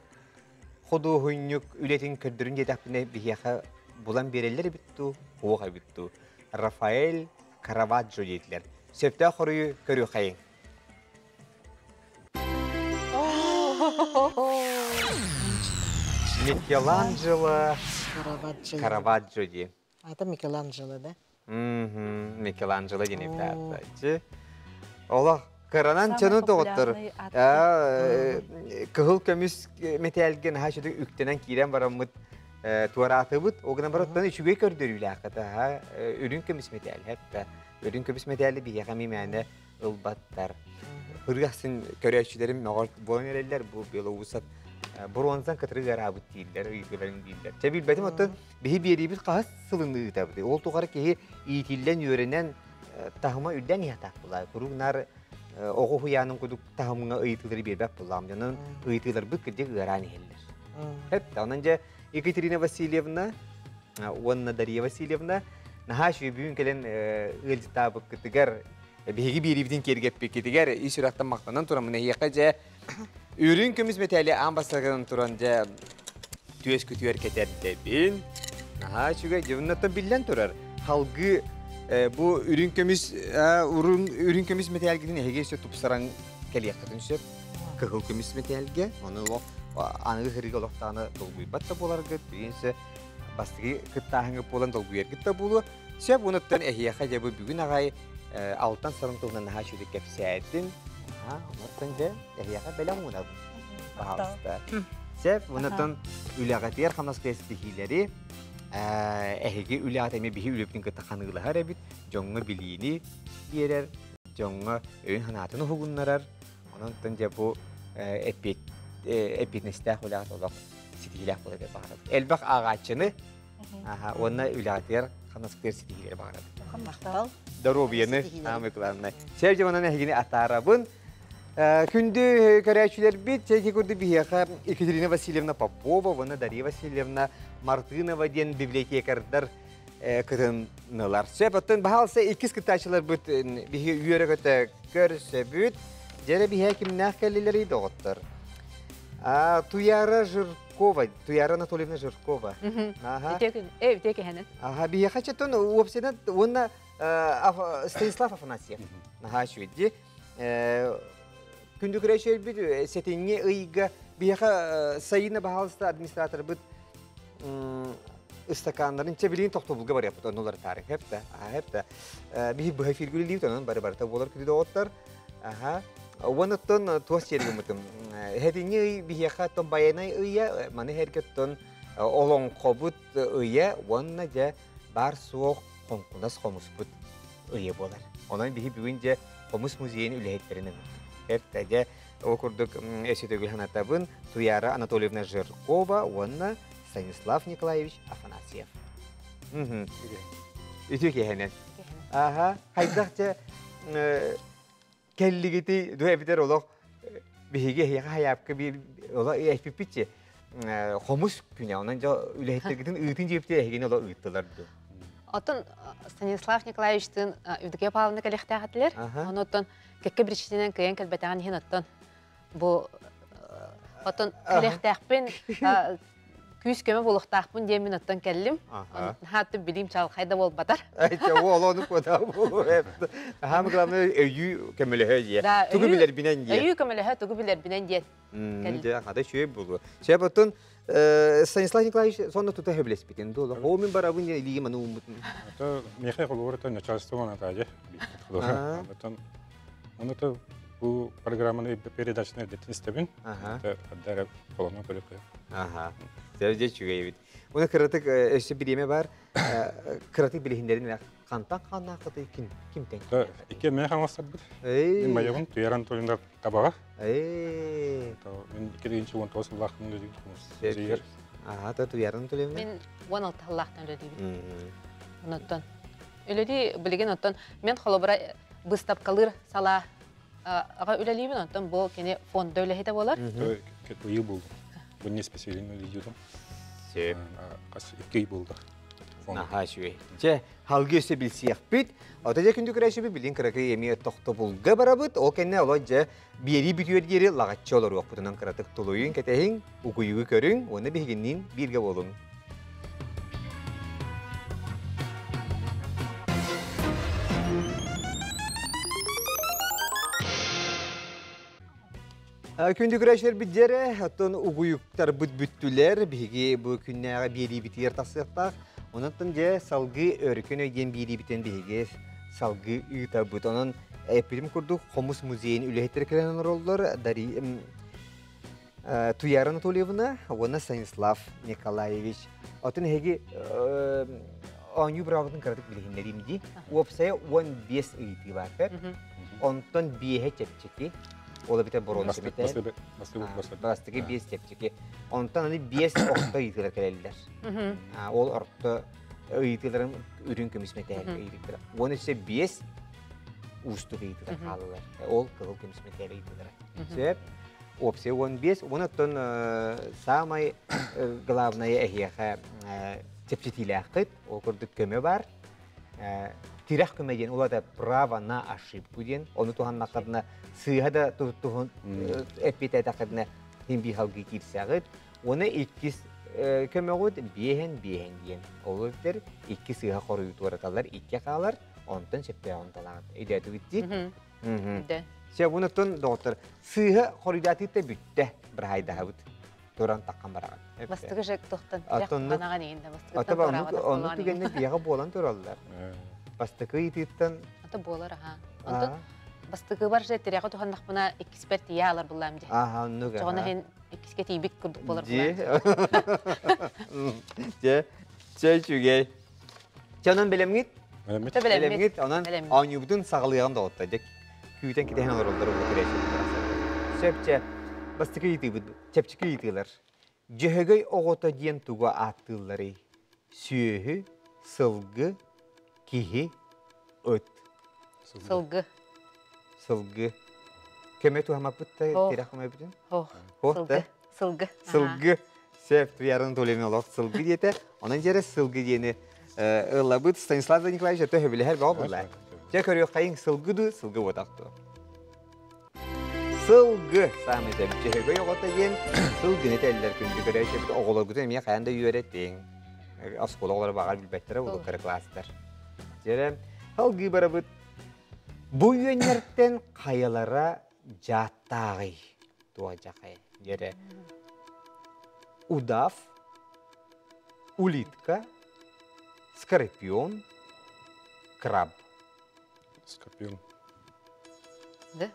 худуоһунньук үлэтин көрдөрүн диэтэхпинэ биһиэхэ булан биэрэллэр эбит дуу, хуох эбит дуу. Рафаэль Караваджо диэтилэр. Сөптөөх хоруйу көрүөххэйиҥ. Микеланджело Караваджо. Караваджо дии. Ата Микеланджело да? Микеланджело диэн эбит Олох кыранан чону доҕоттор кыһыл көмүс мэтээлгэ наһаа үчүгэй үктэнэн киирэн бараммыт туораатыбыт. Ол гынан баран үчүгэй көрдөрүүлээххэ үрүҥ көмүс мэтээл хэппэ. Үрүҥ көмүс мэтээли биһиэхэ мимээнэ ылбаттар. Ырыасын көрөөччүлэрим мөҕөр буолан эрэллэр бу Белоусов бронзан кытары ыараабыт дииллэр, ыйгыларын дииллэр. Чэ билбэтим оттон биһи биэриибит хаһыс сылын ыытабыт. Ол тухары киһи иитиллэн үөрэнэн таһыма үрдэн иһатаах була. Куруук наар оҕо уһуйаанын кудук таһымҥа ыйытыылары биэрбэт буллаам. Дьонун ыйытыыларбыт кырдьык ыараан иһэллэр. Эп, онон дьэ Екатерина Васильевна уонна Дарья Васильевна наһаа үчүгэй бүгүн кэлэн ыалдьыттаабыккытыгар биһиги биэриибитин киэргэппиккитигэр ис сүрэхтэн махтанан тураммын эһиэхэ дьэ үрүҥ көмүс мэтээли аан бастакынан туран дьэ түөс күтүөр кэтэрдэбин. Наһаа үчүгэй дьоннортон биллэн турар. Халгы бу үрүҥ көмүс үрүҥ көмүс мэтээлгитин эһиги өссө тупсаран кэлиэххитин сөп. Кыһыл көмүс мэтээлгэ ону олох аныгы сырыыга олохтоҕуна долгуйбат да буоларгыт, билигин бастакы кыттааһыҥҥыт буолан долгуйаргыт да буолуо. Сөп онуттан эһиэхэ дьэ бу бүгүн аҕай алтан сарын туһунан наһаа үчүгэй кэпсээтим. Онуттан дьэ эһиэхэ бэлэх уунабын. Пожалуйста. Сөп, онуттан үлэҕитигэр хамнаска ситиһиилэри эһиги үлэҕит эмиэ биһи үлэбитин кытта ханыылаһар эбит, дьоҥҥо билиини биэрэр, дьоҥҥо өйүн-санаатын уһугуннарар. Онон дьэ бу эппиэт эппиэтинэстээх үлэҕит олох ситиһиилээх буоларыгар баҕарабыт. Элбэх ааҕааччыны уонна үлэҕитигэр хамнаскытыгар ситиһиилэри баҕарабыт. Махтал. Доруобуйаны, самый главное. Сэр дьонунан эһигини атаарабын. Күндү көрөөччүлэрбит, чэки курдук биһиэхэ Екатерина Васильевна Попова уонна Дарья Васильевна Мартынова диэн библиотекардар кытыннылар. Сөп, оттон баһаалса иккис кыттааччыларбыт биһиги үөрэ-көтө көрсөбүт. Дьэрэ биһиэ кимнээх кэллилэрий доҕоттор? Туяра Жиркова, Туяра Анатольевна Жиркова. Ага. Үтө кэһэнэн. Ага, биһиэхэ четтон уопсайынан уонна Станислав Афанасьев. Наһаа үчүгэй Күндү көрөөччүлэрбит сэтинньи ыйга биһиэхэ Сайына баһаалыста администраторбыт ыстакааннарын чэ билигин тохтобулга барыахпыт оннулар таары хэп да хэп да биһи быһа эфиргүллүүт онон бары барыта буолар күдү доҕоттор аха уонуттан туос сиэргиммытым хэтинньи ый биһиэхэ оттон байанай ыйа маны хэргэ оттон олоҥхобут ыйа уонна дьэ баар суох хоҥкунас хомуспут ыйа буолар онон биһи бүгүн дьэ хомус музейын үлэһиттэрин ыҥырдык дьэ ол курдук өссө төгүл санатабын Туяра Анатольевна Жиркова уонна Станислав Николаевич Афанасьев. Үтүө киэһэнэн. Аха, хайдах дьэ кэллигити дуо эбитер олох биһиги эһиэхэ хайаапка би олох эппиппитчи хомус күнэ онон дьэ үлэһиттэргитин ыытын диэбити эһигини олох ыыттылар дуо? Оттон Станислав Николаевичтыын Евдокия Павловна кэлиэхтээх этилэр. Онуттан кэккэ биричиинэн кыайан кэлбэтэҕин иһин оттон бу оттон кэлиэхтээхпин күүс-көмө буолуохтаахпын диэммин оттон кэллим. Хаатты билиим чалхай да буолбатар. Ол ону куота Хаам главное өйүү көмөлөһө дие. Тугу билэрбинэн дие. Өйүү көмөлөһө тугу билэрбинэн диэн. Дьэ, хата үчүгэй буолуо. Сөп оттон Станислав Николаевич сонно тута хөблеспитин дуо? Оо мин барабын илиим аны ууммутун. Это Михаил Холуор это начальство Наталья. Оттон оны то бу программаны передачаны эрдеттин истэбин. Это холоно көрөкө. Аха. Дьэ үчүгэй эбит. Уна кыратык өссө бириэмэ бар. Кыратык билиһиннэрин хантан хааннааххытый ким кимтэн? Икки мен хаҥастарбыт. Мин майабын Туяр Анатольевна Табаҕа. Мен 2019 сыллаахтан үлэлиибин хомус. Аха, то Туяр Анатольевна. Мен 16 сыллаахтан үлэлиибин. Онуттан үлэлии билигин оттон мен холобура быыстапкалыыр салаа аҕа үлэлиибин, оттон бу кини фонда үлэһитэ буолар. Ыйы булду. Бу не специалин үлэлиибин. Сөп. Хас икки ый булду. Наһаа үчүгэй. Дьэ, халгы өссө билсиэхпит. Ото дьэ күндү көрөөччүбүт билин кыракый эмиэ тохтобулга барабыт. Ол кэннэ оло дьэ биэрии бүтүөр диэри лаҕаччы олоруохпутунан кыратык тулуйун кэтэһиҥ, угуйугу көрүҥ уонна биһигинниин бииргэ буолуҥ. Күндү көрөөччүлэрбит дьэрэ, оттон угуйуктарбыт бүттүлэр, биһиги бу күннээҕи биэриибитигэр тахсыахтаах. Онон дьэ салгыы өркөн өй диэн биэриибитин биһиги салгыы ыытабыт. Онон эппитим курдук Хомус музейын үлэһиттэрэ кэлэн олороллор. Дарий Туяра Анатольевна уонна Станислав Николаевич. Оттон эһиги оонньуу быраабытын кыратык билиһиннэриим дии. Уопсайа 15 ыйытыы баар. Онтон биэһэ чэпчэки. Ол эбитэ боруонса битэ. Бастакы биэс чэпчэки. Онтон аны биэс орто ыйытыылар кэлэллэр. Ол орто ыйытыыларын үрүҥ көмүс мэтээл ыйытыктара. Уон өссө биэс уустук ыйытыылар хаалалар. Ол кыһыл көмүс мэтээл ыйытыылара. Сөп. Уопсай 15. Уон оттон самай главное эһиэхэ чэпчэтиилээххит. Ол курдук көмө бар. Тирэх көмө диэн ол право на ошибку диэн. Ону туһаннаххытына сыыһа да туһун эппитээтэххитинэ хин биһалгыы киирсэҕит. Уона иккис көмөҕүт биэһэн биэһэн диэн. Ол эбитэр икки сыыһа хоруйу туораталлар, икки хаалар, онтон сөптөөҕүн талаҕыт. Өйдөөтүгүт дии? Сөп, онуттан доҕоттор, сыыһа хоруйдаатыытта бүттэ, быраһайдаһабыт. Туран таххан бараҕын. Бастакы жек тохтон манаҕан иһин да бастакыттан Оннук түгэннэр биэҕэ буолан тураллар. Бастакы ыйытыыттан Ата буолар аха. Онтон бастакы бар же тирэҕи туханнахпына иккиспэр тиийэ алар буллаам дии. Аха, оннук. Чоҕона иһин иккиске тиийбит курдук буолар буллаам. Дьэ, чэ үчүгэй. Чэ, онон бэлэмҥит? Бэлэммит. Онон оонньуубутун саҕалыаҕын доҕоттор. Дьэ, күүтэн кэтэһэн олороллор бу Сөп, чэ, бастакы ыйытыыбыт, чэпчэки ыйытыылар. Дьөһөгөй оҕото диэн тугу ааттыылларый? Сүөһү, сылгы, киһи, ыт. Сылгы. Сылгы. Көмө туһамаппыт да тирэх көмөбүтүн? Сылгы. Сылгы. Сылгы. Сөп, Туяра Анатольевна олох сылгы диэтэ. Онон дьэрэ сылгы диэни ыллабыт Станислав Николаевич өтө хөбүлэһэр бөҕө буолла. Дьэ көрүөххэйиҥ сылгы ду, сылгы буотах ду. Сылгы саамай сөп. Дьөһөгөй оҕото диэн сылгыны этэллэр күндү көрөөччүбүт оҕолоргутун эмиэ хайаан да үөрэтиҥ. Оскуола оҕолоро баҕар билбэттэрэ буолуо кыра класстар. Дьэрэ салгыы барабыт. Бу үөннэртэн хайалара дьааттааҕый? Туох дьахай? Дьэрэ удав, улитка, скорпион, краб. Скорпион. Да?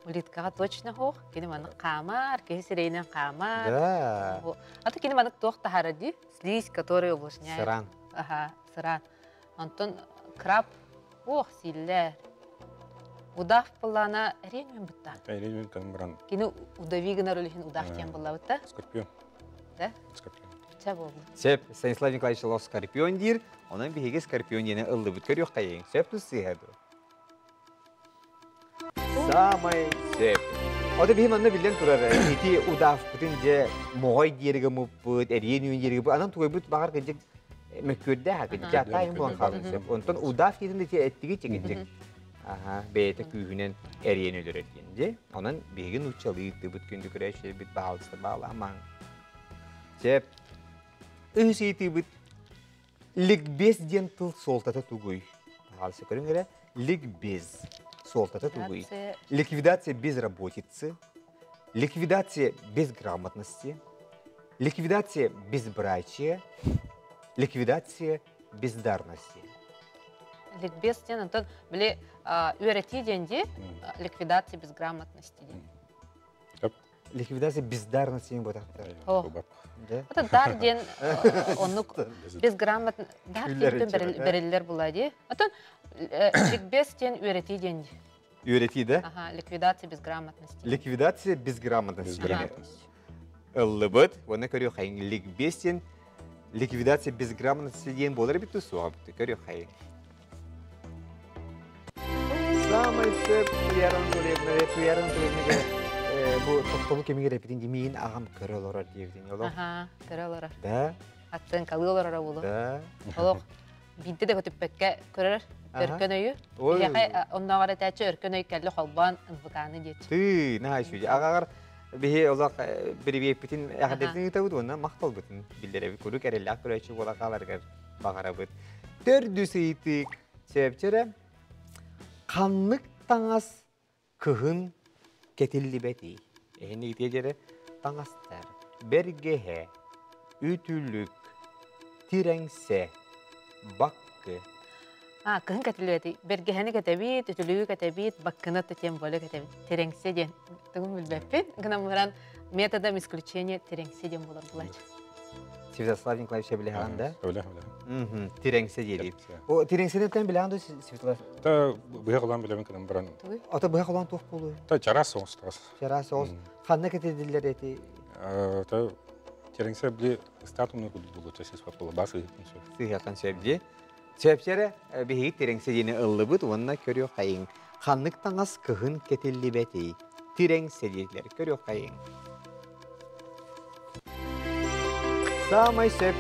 Улиткаҕа точно хоох. Кини маннык хаамар, киһи сирэйинэн хаамар. Да. А то кини маннык туох таһара дии? Слизь, который увлажняет. Сыран. Ага, сыран. Онтон краб, ох, силлэр. Удав быллаана эриэн бытта. Эриэн кан баран. Кини удави гынар үлүһүн удав диэн буллабытта. Скорпион. Да? Скорпион. Чэ буолла. Сөп, Станислав Николаевич Лов Скорпион диир, онон биһиги Скорпион диэни ыллыбыт көрүөх хайыҥ. Сөп тус сыыһа дуо? Саамай сөп. Ото биһи манна биллэн турар, ити удаавпытын дьэ моҕой диэри гыммыппыт, эриэн үүн диэри гыммыт, анан тугайбыт баҕар кырдьык мөккүөрдээх кырдьык атаайын буолан хаалын сөп. Онтон удаав диэтин ити эттиги чигичик. Аха, бэйэтэ күүһүнэн эриэн өлөрөр диэн дьэ. Онон биһиги нууччалыы ыыттыбыт күндү көрөөччүлэрбит баһаалыста баалаамаҥ. Сөп. Үһүс ыйытыыбыт Ликбез диэн тыл суолтата тугуй? Пожалуйста, көрүҥ эрэ. Ликбез суолтата тугуй? Ликвидация безработицы, ликвидация безграмотности, ликвидация безбрачия, ликвидация бездарности. Ликбез диэн онтон били үөрэтии диэн дии ликвидация безграмотности диэн. Ликвидация бездарности диэн буотахтар. Это дар диэн оннук безграмотно дар диэн бэриллэр була дии. Оттон ликбез диэн үөрэтии диэн дии. Үөрэтии да? Ага, ликвидация безграмотности. Ликвидация безграмотности. Ыллыбыт. Уонна көрүөхайын ликбез диэн ликвидация безграмотности диэн буолар эбит суоҕа көрүөхайын. Самай сөп Туяра Анатольевна, Туяра Анатольевна бу тохтобул кэмигэр эпитин димиин аҕам көрө олорор диэбитин олох. Аха, көрө олорор. Да. Аттын калыы олороро буолу. Да. Олох биирдэ да көтүппэккэ көрөр өркөн өйү. Биһиэхэ оннооҕор этээччи өркөн өй кэлли холбоон НВК-ны диэччи. Тыы, наһаа үчүгэй. Аҕаҕар биһи олох бирибиэппитин эҕэрдэтин ыытабыт уонна махталбытын биллэрэбит. Куруук эрэллээх көрөөччү буола хааларыгар баҕарабыт. Төрдүс ыйытык сөпчөрө ханнык таҥас кыһын кэтиллибэтий? Эһини итиэ дьэрэ таҥастар бэргэһэ, үтүлүк, тирэҥсэ, баккы. А, кыһын кэтиллибэтий. Бэргэһэни кэтэбит, үтүлүгү кэтэбит, баккыны тем более кэтэбит. Тирэҥсэ диэн тугун билбэппин. Гынан баран методом исключения тирэҥсэ диэн буолар булач. Святослав Николаевич билэҕин да? Билэ, билэ. Тирэҥсэ диэри. О, тирэҥсэнеттен билэҕин да Святослав? Та быһа кылаан билэбин кынан баран. Ото быһа кылаан туох буолуй? Та чараас соҕус таас. Чараас соҕус. Ханна кэтидиллэр эти? Та тирэҥсэ били статуны курдук буолуо сис паппала бас ыһыктын сөп. Сыһыахтан сөп дии. Сөпсөрө биһиги тирэҥсэ диэни ыллыбыт уонна көрүөххэйиҥ. Ханнык таҥас кыһын кэтиллибэтий? Тирэҥсэ диэтилэр. Көрүөххэйиҥ. Саамай сөп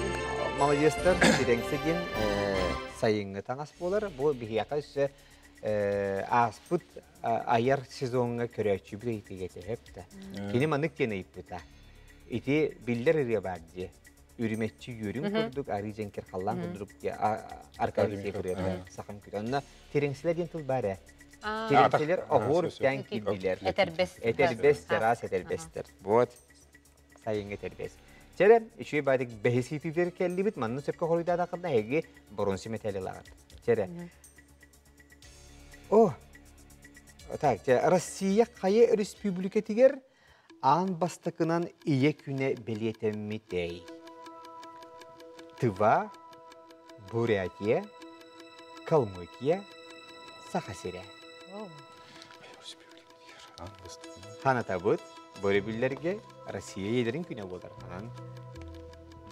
молодецтар тирэҥсэ диэн сайыҥҥы таҥас буолар. Бу биһиэхэ өссө ааспыт айар сезоҥҥа көрөөччүбүт ыйытыыга этэ да. Кини маннык диэн ыйыппыта. Ити биллэр ырыа баар дии. Үрүмэччи үөрүн курдук, арыы дьэҥкир халлаан курдук Аркадий ырыата сахам күтэ. Онно тирэҥсилэр диэн тыл баар ээ. Тирэҥсилэр оһуор үктээн киирдилэр. Этэрбэс. Этэрбэс, чараас этэрбэстэр. Вот. Сайыҥҥы этэрбэс. Чэрэ, үчүгэй баатык бэһис ыйытыытыгар кэллибит. Манна сөпкө хоруйдаатаххытына эһиги боруонса мэтээли ылаҕыт. Чэрэ. О, так, Россия хайа республикатыгар аан бастакынан Ийэ күнэ бэлиэтэммитэй? Тыва, Бурятия, Калмыкия, Саха сирэ. Ханатабыт, бу өрөбүллэргэ Россия ийэлэрин күнэ буолар. Онон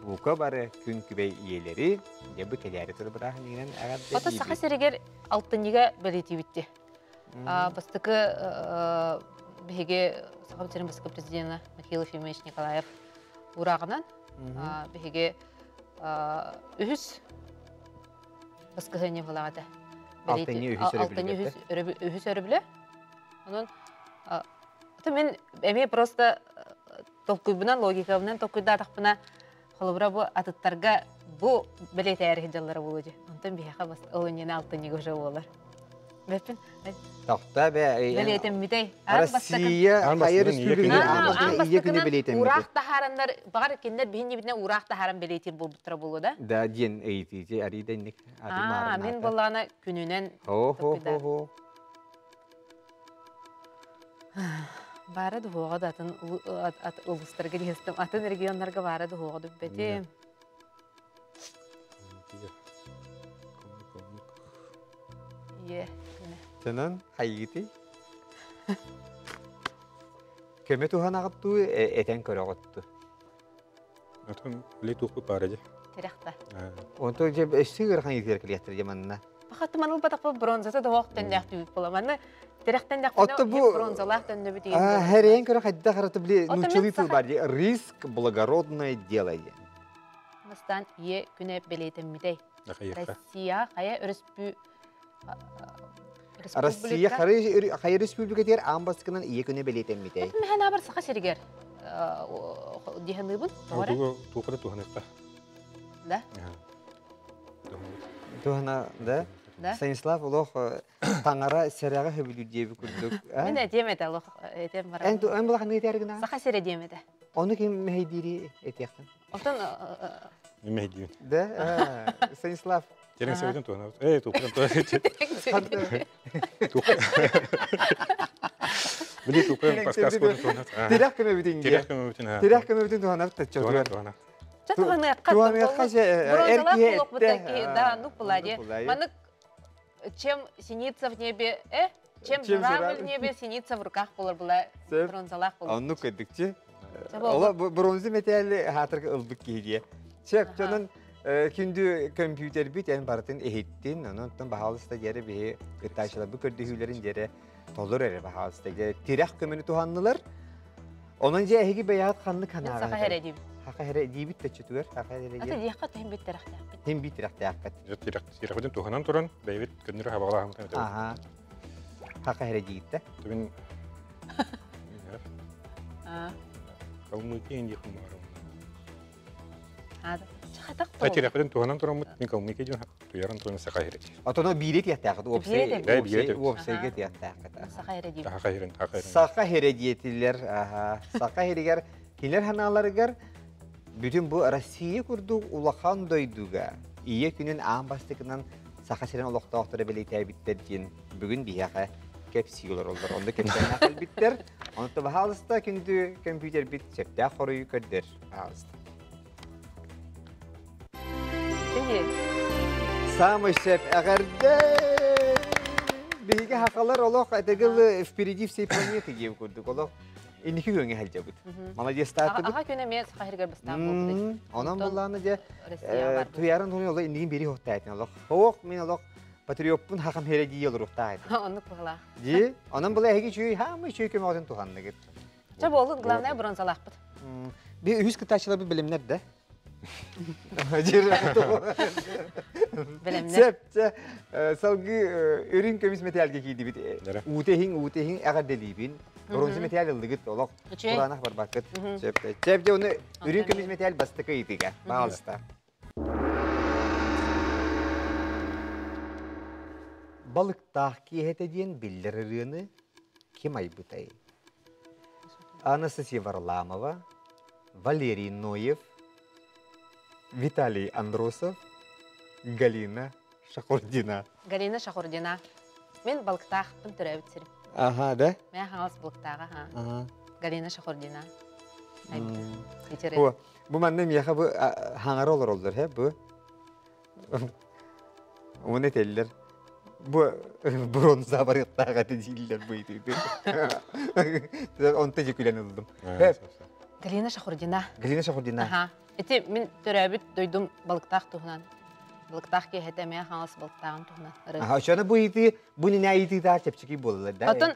бука бары күн күбэй ийэлэри дьэ бу кэлээри турар бырааһынньыгынан эҕэрдэ Ото Саха сиригэр алтынньыга бэлиэтиибитти. Бастакы биһиги Саха сирин бастакы президена Михаил Ефимович Николаев уурааҕынан биһиги үһүс баскыһыанньа буолаҕа этэ. Алтынньы үһүс Алтынньы үһүс өрөбүлэ. Онон мин эмиэ просто толкуйбунан, логикабынан толкуйдаатахпына Холобура бу атыттарга бу бэлиэтээри сылдьаллара буолуо дии. Онтон биһиэхэ бас ол иннинэ алтынньыга уже буолар. Бэппин. Тохта бэ. Бэлиэтэммитэй. Россия хайа республика аан ийэ күнэ бэлиэтэммитэ. Ураах таһаараннар, баҕар кинилэр биһиннибитинэ ураах таһааран бэлиэтиир буолбуттара буолуо да? Да диэн ыйытыыти арыйда инник. Аа, мин буоллаҕына күнүнэн Хо хо хо хо. Баара дуһуоҕа да атын улуустарга диэстим, атын регионнарга баара дуһуоҕа дүппэтим. Е. Тынан хайыгытый? Көмө туһанаҕыттуу этэн көрөҕүтту. Отон биле туохпут баар эдьэ. Тирэх да. Онто же өссө ыарахан ыытыгар кэлиэхтэр дьэ манна. Бахаты маныл батақпы бронзата да оқ төннөөх түүт була. Манна тирехтен Отто бу- бронзалаах төннөбүт деген буолар. Хәрейен көрө хайда хараты били Отто мен нучулый тыл саха- бар ди. Риск благородное дело диэн. Бастан ие күнэ белетеммитей. Ахайыққа. Россия хая өрөспү Россия хайы республика аан бастыкынан ие күнэ белетеммитей. Мehen абар саха сиригер диһаныбын. Туга туукада туһаныqqa. Да? Туһана да? Да. Станислав олох таңара сэрэҕэ хөбүлүү диэби курдук. Мен этиэм этэ олох этиэм бар. Эн эн булахан ыытар гына? Саха сире диэм этэ. Ону ким мэһэйдиири этиэхтэн? Онтон Неме дейін. Да, Станислав. Терең себетен туһана. Эй, туукадан туһана. Биле туукадан подсказка туһана. Тирэх көмөбүтүн Терех көмөбүтүн. Тирэх көмөбүтүн туһанап Туһана таччотугар. туһана. Ча туһаныакка Туһаныакка же Бронзалаах эр буолуох бута ки да ну була Була Манык чем синица в небе, чем Чем журавль журавль. в небе, синица в руках болар була Сөп. бронзалаах болар. Онну көдүкчү. Ча болду. Ола бронза металли хатырга ылбык киһиге. Чеп чонун күндү компьютер бит эн бартын эһиттин, онон баһаалыста жери биһи кыттаачылар бу көрдүһүүлэрин жери толор эре баһаалыста же тирэх көмөнү туханнылар. Онон же эһиги бэйаат ханны Мен саха канаага. хере дейм. Хака хере диибит төчүтүгөр, хака хере Ата диэн. диэхха тыһын бит терехтээхпит. Хим бит тирехтээхпит. Терех терехпитин туһанан туран, бэйбит көннөрө хабалаахым тэн. Аха. Хака хере диитте. Түбүн Аа. Калмыкия инди хумарым. Аа. Чахатак Та терехпитин туһанан тураммыт, мен Калмыкия дьон туяран туран саха хере. Отоно биире тиэхтээхит, уопсай Биире тиэхтээхит. уопсайга тиэхтээхит. Саха хере дейм. Хака херен, хака херен. Саха хере диэтилер, аха. Саха херигер кинилер ханааларыгар бүтүн бу Россия курдук улахан дойдуга ие күнүн аан бастыкынан саха сирен олохтоохторо белитээбиттер диэн бүгүн биһиэхэ кэпсиилер оллор. Онда кэпсээнэ биттер. Онто баһаалыста күндү компьютер бит септээх хоруйу көрдөр. Баһаалыста. Теги. Самый сеп әгәрдә. Биһиги хакалар олох этегил впереди всей планеты дип курдук. Олох иники көңө хәлҗәбит. Молодец татыбыт. Ага күнэ мен саха херигер бастаан болду. Онон Онтон булланы же Россия бар. туярын туны олох инигин бери хоттайтын олох. Хоок мен олох патриотпун хакам хере дии олуруктайт. Оннук була. Ди, онон була эһиги чүй хамы чүй көмөтөн туханныгыт. Ча болду, главное бронзалаахпыт. Би үһүс кытаачылар би билимнер да. Жер. Билимнер. Сеп, се, салгы өрүн көмүс металге кийди бит. Дәрә. Утехин, утехин әгәрделибин. Бронза металл ылдыгыт олох. Үчүй. Куранах барбакыт. Сеп, сеп же оны өрүн көмүс металл бастыкы итиге. Баалыста. Балыктаах киэһэтэ диэн биллэр ырыаны ким айбытай? Анастасия Варламова, Валерий Ноев, Виталий Андросов, Галина Шахурдина. Галина Шахурдина. Мен балыктаахпын төрөбүт сирим. Ага, да? Мен хаҥас балыктааҕа, ха. Ага. Галина Шахурдина. Айбыт. Итере. Бу, бу манна миэхэ бу хаҥара олороллор, хэ, бу. Уну этэллэр. Бу бронза барыктааҕа дииллэр бу итиити. Онто дьэ күлэн ыллым. Хэ, Галина Шахурдина. Галина Шахурдина. Аха. Ити мин төрөбүт дойдум балыктаах туһунан. Балыктаах киэһэтэ эмиэ хаҥас балыктааҕын туһунан. Ыры. Аха, ошону бу ити, бу нинэ ити таа чэпчэки буолалар, да? Оттон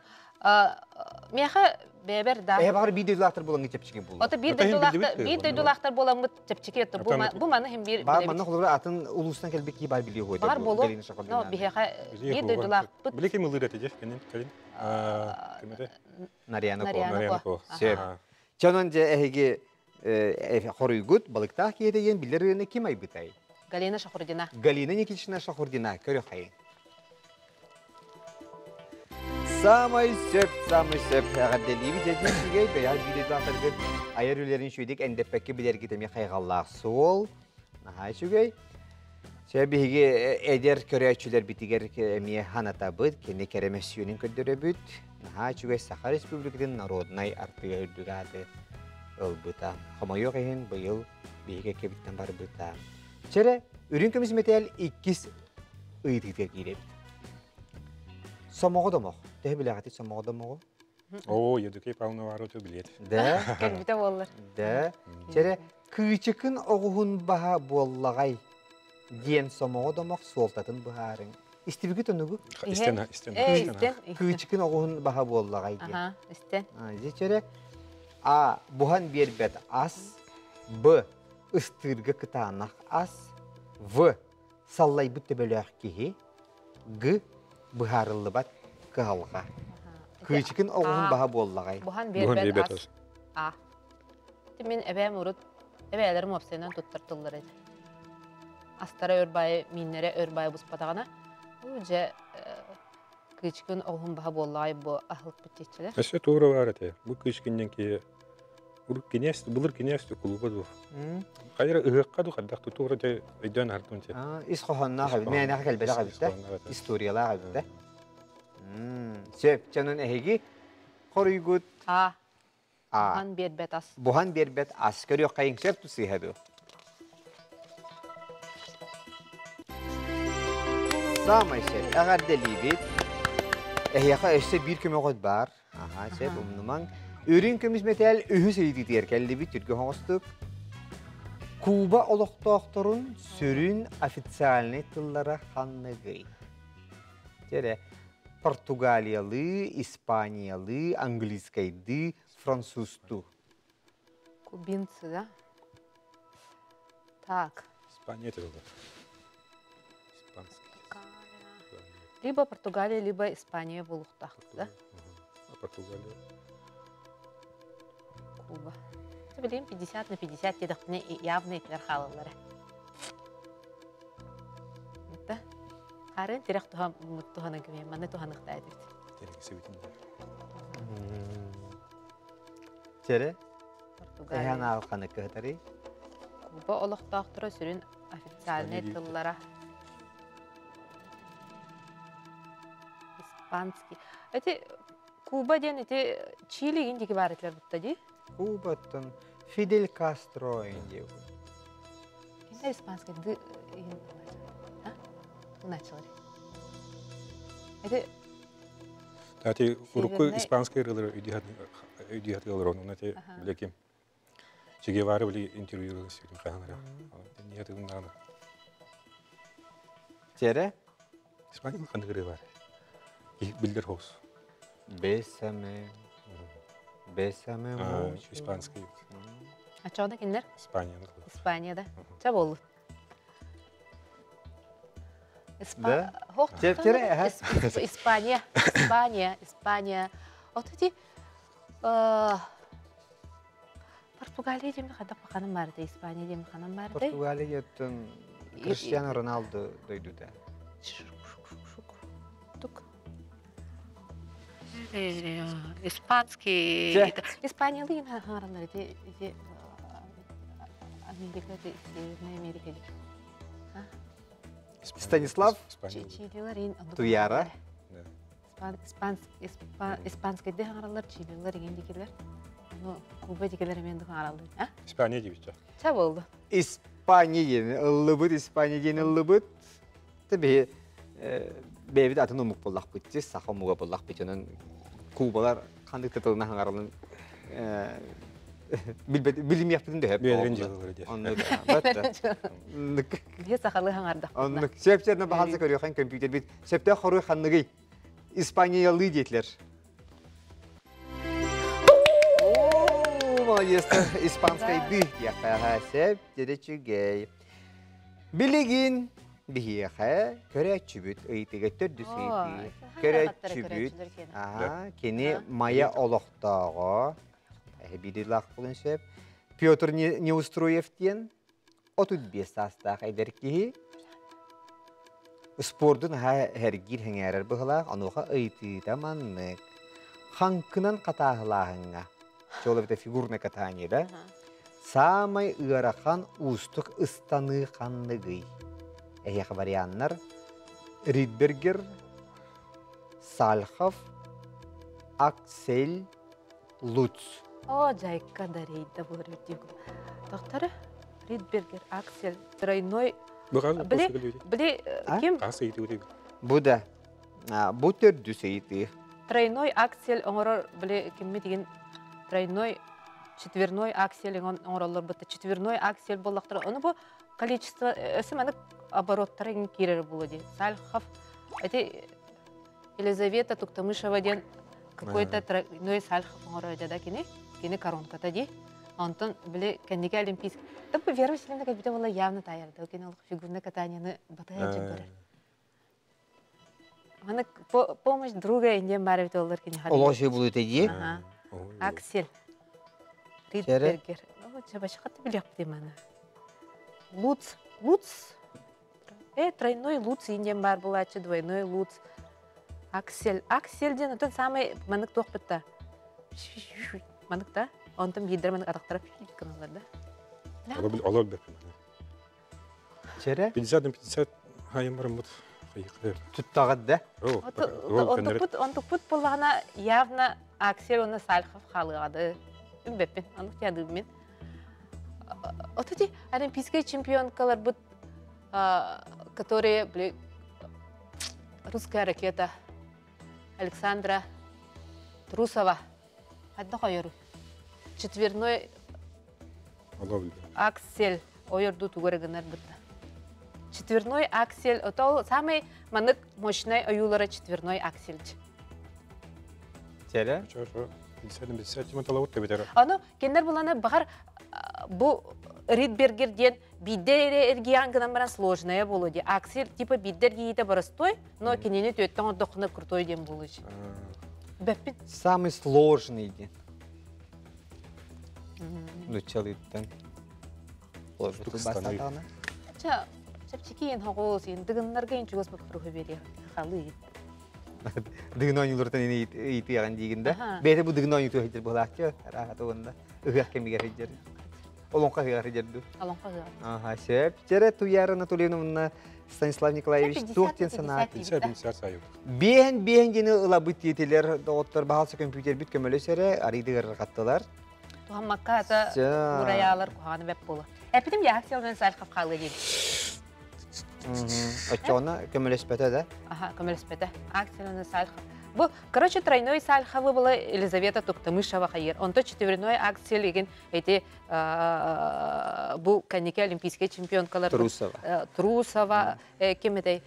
миэхэ бэбэр да. Э, баҕар биир дойдулаахтар буолаҥҥа чэпчэки буолла. Ото биир Ото хин дойдулаахтар, билдибит биир кыыл, дойдулаахтар буоламмыт чэпчэки это бу Атын- бу маны хин биир Баар билэбит. манна холобура атын улуустан кэлбит кии бар билии хуойда. Баар буолуо. Галина Шахурдина. Но биһиэхэ биир дойдулаахпыт Биле ким ылыр этэ кенин кэлин. Кимете? Нарьяна Ко. Нарьяна. Нарьяна Ко. Сөп. Чонон же эһиги хоруйгут балыктаах киэһэтэ диэн биллэр ырыаны ким айбытай? Галина Шахурдина. Галина Никитична Шахурдина. Көрө хайын. Самый сөп, самый сөп. Әгәрделиби жәдин сүгей, бәйәл биде айыр үлерин шүйдік әндеппәкке билерге теме хайғаллақ сол. Аха сүгей. Сөбиһиги эдер көрөөчүлэр битигер эмиэ ханатабыт, кини керемессүйүнүн көрдөрөбүт. Наһаа үчүгэй Саха Республикатын народнай артыга үрдүгааты ылбыта. Хомойуох иһин быйыл биһиги кэбиттэн барбыта. Чэрэ, үрүн көмүс метел иккис ыйытыытыгар киирэбит. Сомоҕо домох. Төһө билэҕитий сомоҕо домоҕу? О, Евдокия Павловна баар оту билиэт. Да, Кэлбитэ буоллар. да. Чэрэ, Кыычыкын оҕуһун баһа буоллаҕай диэн сомоҕо домох суолтатын быһаарыҥ. Истибикит онугу? Истэн, истэн, истэн. Кыычыкын оҕуһун баһа буоллаҕай диэн. Аха, истэн. Дьэ, А. Буһан биэрбэт ас. Б. Ыстыырга кытаанах ас. В. Саллайбыт төбөлөөх киһи. Г. Быһаарыллыбат кыһалҕа. Кыычыкын оҕуһун баһа буоллаҕай. Буһан биэрбэт ас. А. Мин эбээм урут эбээлэрим уопсайынан туттар тыллар этэ. Астара өр баайы, мииннэрэ өр баайы буспатаҕына, дьэ кыычкын оҕуһун баһа буоллаҕай бу аһылыкпыт диэччилэр. Өссө туора баар этэ. Бу кыычкын киһи урут кинээс, былыр кинээс кулуба дуо. Хайра ыһыахха ду хайдах туора дьэ өйдөөн аһардым дьэ. Ис хоһоонноох эбит, мээнэҕэ кэлбэтэх эбит да. Историялаах эбит да. Сөп, дьонун эһиги хоруйгут А. Буһан биэрбэт ас. Буһан биэрбэт ас. Көрүөххэйиҥ сөп сыыһа дуо? Саамай сөп. Эҕэрдэлиибит. Эһиэхэ өссө биир көмөҕүт баар. Аха, сөп, умнумаҥ. Үрүҥ көмүс мэтээл үһүс ыйытыытыгар кэллибит түргэн оҥостук. Куба олохтоохторун сүрүн официальнай тыллара ханныгый? Дьэ Португалиялыы, испаниялыы, английскайдыы, французтуу. Кубинцы, да? Так. Испания это было. Испанский. Либо Португалия, либо Испания буолуохтаах, да? А Португалия? Куба. Билим 50 на 50 диэтэхпинэ явно итилэр хаалаллара. Это Харын тирэх туһанан кэмиэн манна туһаныахтаа этибит. Тирэх Чэрэ? Эһэн аалханы кыһытарый? Куба олохтоохторо сүрүн официальнай тыллара испанский. Эти Куба диэн ити Чили индики баар этилэр бутта дии? Кубаттан Фидель Кастро инди. Кинилэр испанский ды началар. Эти Тати урукку испанский ырыалары өйдүһат ылар онун эти билеким. Че Гевара били интервью сүтүм хаһанара. Ният ылыннааны. Тере? Испания ханнык ырыа бар? Билдер хоус. Бесаме. Бесаме mucho. Испанский. А чода кинилер? Испания. Испанияда. Ча болду. Да? Испания, Испания, Испания. Вот эти Португалия диэми хайдах баханан баарытай, Испания диэми ханан баарытай? Португалияттан Криштиану Роналду дойдута. Тук. Испанский. Испаниялыы хаҥараллар ити ити Америка, Северная Америка. Станислав Туяра. Испанскайды хаҥараллар, чилилар игин дикилер. Ну, Куба дикилер эмиэн хаҥараллар. А? Испания диэбит. Ча болду. Испания диэн ыллыбыт, Испания диэн ыллыбыт. Тэби бэйэбит атын омук буоллахпыт, саха омуга буоллахпыт. Онон Кубалар ханнык да тылынан хаҥаралын билимиэхпитин дөһөп. Бэйэлэрин дьыалалара диэ. Оннук. Бат. Биһи сахалыы хаҥардахпытына. Оннук. Сөп-сөп баһаалса көрүөххүн компьютербит. Сөптөөх хоруй ханныгый? Испаниялыы диэтилэр. О, молодец, испанскайды диэххэ сөп, дьэ үчүгэй. Билигин биһиэхэ көрөөччүбүт ыйытыга төрдүс ыйытыы. Көрөөччүбүт, кини Майа олохтооҕо, эһэбиирилаах буолуон сөп. Петр Неустроев диэн 35 саастаах эдэр киһи спорду наһаа эргиир сэҥээрэр быһыылаах, онуоха ыйытыыта маннык. Хаҥкынан хатааһылааһыҥҥа, чуол эбэтэр фигурное катание да, саамай ыарахан уустук ыстаныы ханныгый? Эһиэхэ варианнар Ридбергер, Сальхов, Аксель, Луц. О, дьайка дарейда буолар эбит Доктор Ридбергер, Аксель, тройной. Били, били ким? Бу да. Бу төрдүс ыйытыы. Тройной Аксель оҥорор били киммит деген тройной. Четверной аксель оҥороллор бытта четверной аксель буоллахтара. Ону бу количество өссө маннык обороттара иҥин киирэр буолуо дии. Сальхов эти Елизавета Туктамышева диэн какой-то тройной Сальхов оҥорор этэ да кини. Кини коронката дии. Онтон били кэнники олимпийский. Да бу Вера Васильевна кэлбитэ буолла явно таайарда. Кини ол фигурное катанияны батыһа дьон көрөр. Аны помощь друга индиэн баар эбит оллар кини Олох үчүгэй булуу дии. Аксель. Ридбергер. Чабачхат билиэхпит маны. Луц. Луц. Тройной луц индиэн баар булааччы, двойной луц. Аксель. Аксель диэн отон самый манык туохпут Манык да. Онтон биирдэр манык атахтара гыналлар да. Олор бэп. Чэрэ? 50 50 хайым бараммыт. Туттаҕыт да? Онтукпут онтукпут буоллаҕына явно Аксель уонна Сальхов хаалыаҕады. Үмбэппин, оннук тиадыыбын. Отути олимпийскай чемпионкаларбыт, которые были русская ракета Александра Трусова. Хайдах ойору? Четверной аксель ойорду тугу эрэ гынар бытта. Четверной аксель, ото самый маннык мощный ойуулара четверной аксель. Чэрэ? Аны кинилэр булана баҕар бу Ридбергер диэн биирдэ эрэ эргийэн гынан баран сложная буолуо дии. Аксель типа биирдэ эргийиитэ простой, но кинини түөттэн оҥордоххуна крутой диэн буолуо. Бэппин. Самый сложный диэн. Нуччалыыттан. Бастатаҕына. Ча чэпчэки хоҕус, дыгыннарга ин чугас боппуруһу биэриэх халыы. Дыгын оонньуулартан ыйытыаҕын диигин да. Бэйэтэ бу дыгын оонньууту сылдьар буолааччы. Арааһа уонна ыһыах кэмигэр сылдьар. Олоҥхо ыһыаҕар сылдьар дуу. Олоҥхо ыһыаҕар. Аха, сөп. Чэрэ Туяра Анатольевна Станислав Николаевич туох диэн санаат? 50 сайы. Биэһэн биэһэн диэни ылабыт диэтилэр доҕоттор баһалса компьютербит көмөлөс эрэ арыйдыгар хаттылар. Туһаммакка ата урайаалар куһаҕаны бэп буола. Эпитим яһак сиэлден сальхов хаалыы диэн. Оччоҕуна көмөлөспөтө да? Аха, көмөлөспөтө. Акцияны Сальхов. Бу, короче, тройной Сальховы была Елизавета Туктамышева хайыр. Онто четверной акция лигин эти бу кэнники олимпийскай чемпионкалар Трусова. Трусова, ким этэй?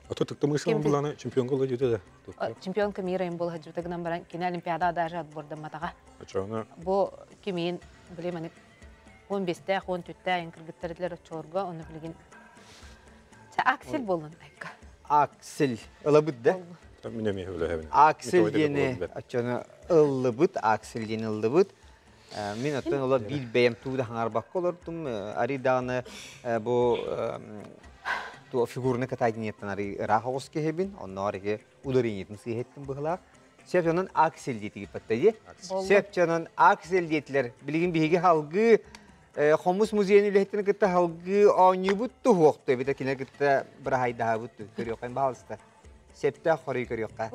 А то Туктамышева была чемпионка была да. Чемпионка мира им была хаджутагынан баран кини олимпиада даже отбордамматаҕа. Очоҕуна Бу кимиин билимани 15-тээх, 14-тээх кыргыттар оччолорго оны билигин Аксель буоллун айка. Аксель ылабыт да? Мин эмиэ үлэһэбин. Аксель диэни оччону ыллыбыт, Аксель диэни ыллыбыт. Мин оттон ола биир бэйэм тууда хаҥарбакка олордум. Ари даҕаны бу фигурный катание-ттан ари ыраах оҕус киһибин. Онно ариги ударениетын сыыһеттим быһылаах. Сөп онон Аксель диэтигит баттайы. Сөп онон Аксель диэтилэр. Билигин биһиги халгыы Хомус музейын үлэһиттэрин кытта халгыы оонньуубут туһуохту эбитэ кинилэр кытта быраһайдаһабыт көрүөххэ баһалыста. Септөөх хоруй көрүөххэ.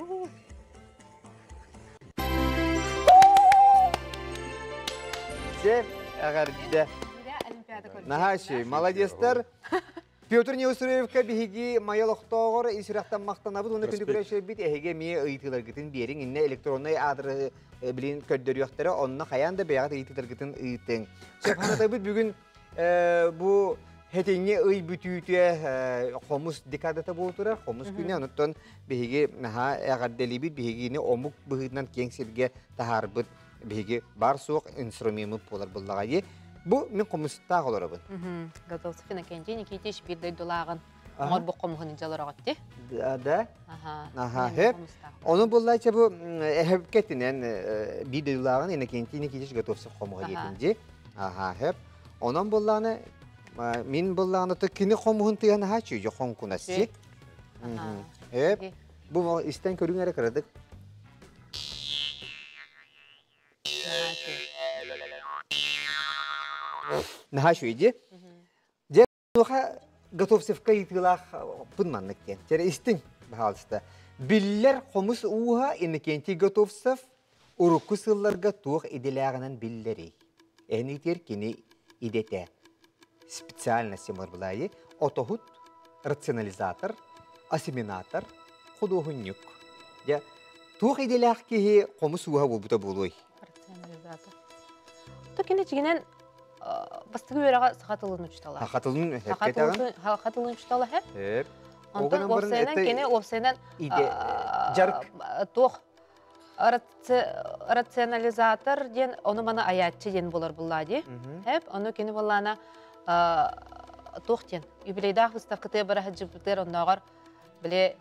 Сеп эҕэрдэ. Наһаа үчүгэй, молодецтар. Петр Неустроевка биһиги Майа олохтооҕор ис сүрэхтэн махтанабыт уонна күндү көрөөччүлэрбит эһиги эмиэ ыйытыыларгытын биэриҥ. Иннэ электроннай аадырыһы билин көрдөрүөхтэрэ, онно хайаан да бэйэҕит ыйытыыларгытын ыытыҥ. Сөп ханатайбыт бүгүн бу хэтиҥҥи ый бүтүүтэ хомус декадата буола турар, хомус күнэ. Онуттан биһиги наһаа эҕэрдэлиибит, биһигини омук быһыытынан киэҥ сиргэ таһаарбыт биһиги бар-суох инструмеммыт буолар буллаҕа дии. Бу мин хомустаах олоробун. Готовцев Иннокентий Никитич биир дойдулааҕын оҥорбут хомуһун дьалороҕотти. Да. Аха. Хөп. Ону буллаача бу эһэпкетинен биир дойдулааҕын Иннокентий Никитич Готовцев хомуһа диэтин дии. Аха, хөп. Онон буллааны мин буллааны кини хомуһун тыаһын аха чүйдө хоҥкунасси. Хөп. Бу истэн көрүҥ эрэ кырадык. Наһаа үчүгэй дии. Дьэ, онуоха Готовцевка ыйытыылаах пын маннык диэн. Чэрэ истиҥ, баһаалыста. Биллэр хомус ууһа Иннокентий Готовцев урукку сылларга туох идэлээҕинэн биллэрий? Эн итиэр кини идэтэ. Специальность былайы отоһут, рационализатор, осеменатор, худуоһунньук. Дьэ, туох идэлээх киһи хомус ууһа буолбута буолуой? Рационализатор. То кини чигинен бастыгы үөрэҕэ саха тылын учутала. Саха тылын эппетаҕын. Саха тылын учутала хеп. Хеп. Онтон уопсайынан кини уопсайынан жарк туох рационализатор диэн ону маны аятчы диэн болар булла ди. Хеп, ону кини боллана туох диэн юбилейдаах выставкатыа бара сылдьыбытыгар оннооҕор били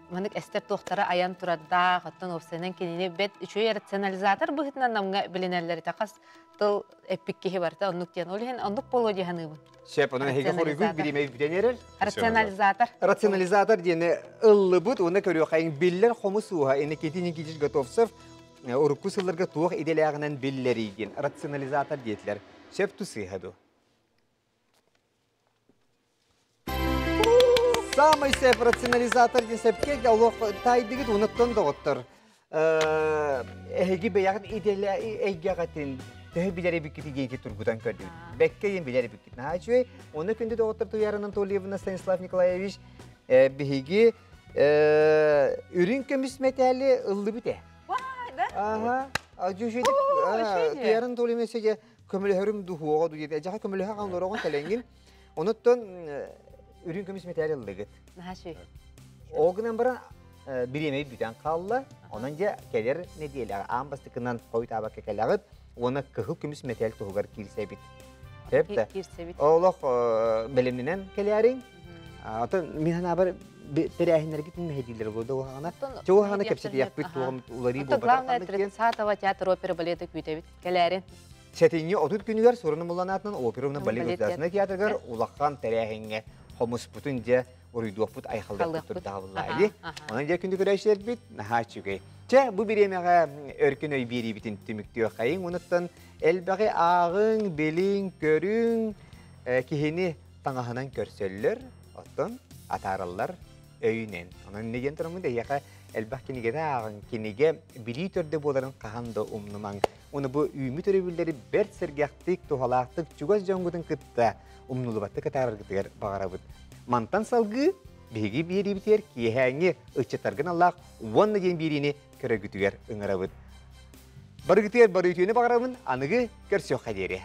манык эстер туохтара айан турардаах, оттон уопсайынан кинини бэт үчүгэй рационализатор быһыытынан намҥа билинэллэр этэ хас тыл эппик киһи барыта оннук диэн. Ол иһин оннук буолуо дии саныыбын. Сөп, онон эһиги хоруйгут бириэмэ бүтэн эрэр. Рационализатор. Рационализатор диэни ыллыбыт уонна көрүөххэйиҥ биллэр хомус ууһа Иннокентий Никитич Готовцев урукку сылларга туох идэлээҕинэн биллэрий диэн рационализатор диэтилэр. Сөп тусыыһа дуо? Самый сөп рационализатор диэн сөпкө олох таайдыгыт уонуттан доҕоттор. Эһиги бэйэҕит идэлэ эйгэҕитин төһө билэр эбиккит диэки тургутан көрдүбүт. Бэккэ диэн билэр эбиккит. Наһаа үчүгэй. Оны күндү доҕоттор Туйаара Анатольевна, Станислав Николаевич биһиги үрүҥ көмүс мэтээли ыллыбыт ээ. Ага. Туйаара Анатольевна сөге көмөлөһөрүм дуһуоҕа ду диэтэ. Дьаха көмөлөһө хааллороҕун кэлэҥҥин. Онуттан үрүҥ көмүс мэтээл ыллыгыт. Наһаа үчүгэй. Ол гынан баран бириэмэ бүтэн хаалла. Онон дьэ кэлэр нэдиэлэҕэ аан бастакынан хойутаабакка кэлэҕит уонна кыһыл көмүс мэтээл туһугар киирсэбит. Сөп да? Киирсэбит. Олох бэлэмнэнэн кэлээриҥ. Атын мин санаабар тэрээһиннэргитин мэһэйдииллэр буолда уһаҕана. Чугаһана кэпсэтиэхпит туоҕум уларыы буолбатах. Главное, 30 театр оперы балета күүтэбит. Кэлээрин. Сэтинньи 30 күнүгэр Сурун Мулланаатынан опера уонна балет государственнай театрыгар улахан тэрээһиҥҥэ хомуспутун дьэ уруйдуохпут айхаллыахпыт турдаҕа Онон дьэ күндү көрөөччүлэрбит наһаа үчүгэй. Чэ, бу бириэмэҕэ өркөн өй биэриибитин түмүктүөххэйиҥ. Онуттан элбэҕи ааҕыҥ, билиҥ, көрүҥ, киһини таҥаһынан көрсөллөр, оттон атаараллар өйүнэн. Онон инньэ диэн тураммыт эһиэхэ элбэх кинигэни ааҕыҥ, кинигэ билии төрдө буоларын хаһан да умнумаҥ. Уну бу үүммүт өрөбүллэри бэрт сэргэхтик, туһалаахтык чугас дьоҥҥутун кытта умнулубаттык атаараргытыгар баҕарабыт. Мантан салгыы биһиги биэриибитигэр киэһээҥҥи ыччаттаргын аллаах уонна диэн биэриини көрөргүтүгэр ыҥырабыт. Барыгытыгар барыытыыны баҕарабын, аныгы көрсүөххэ диэри.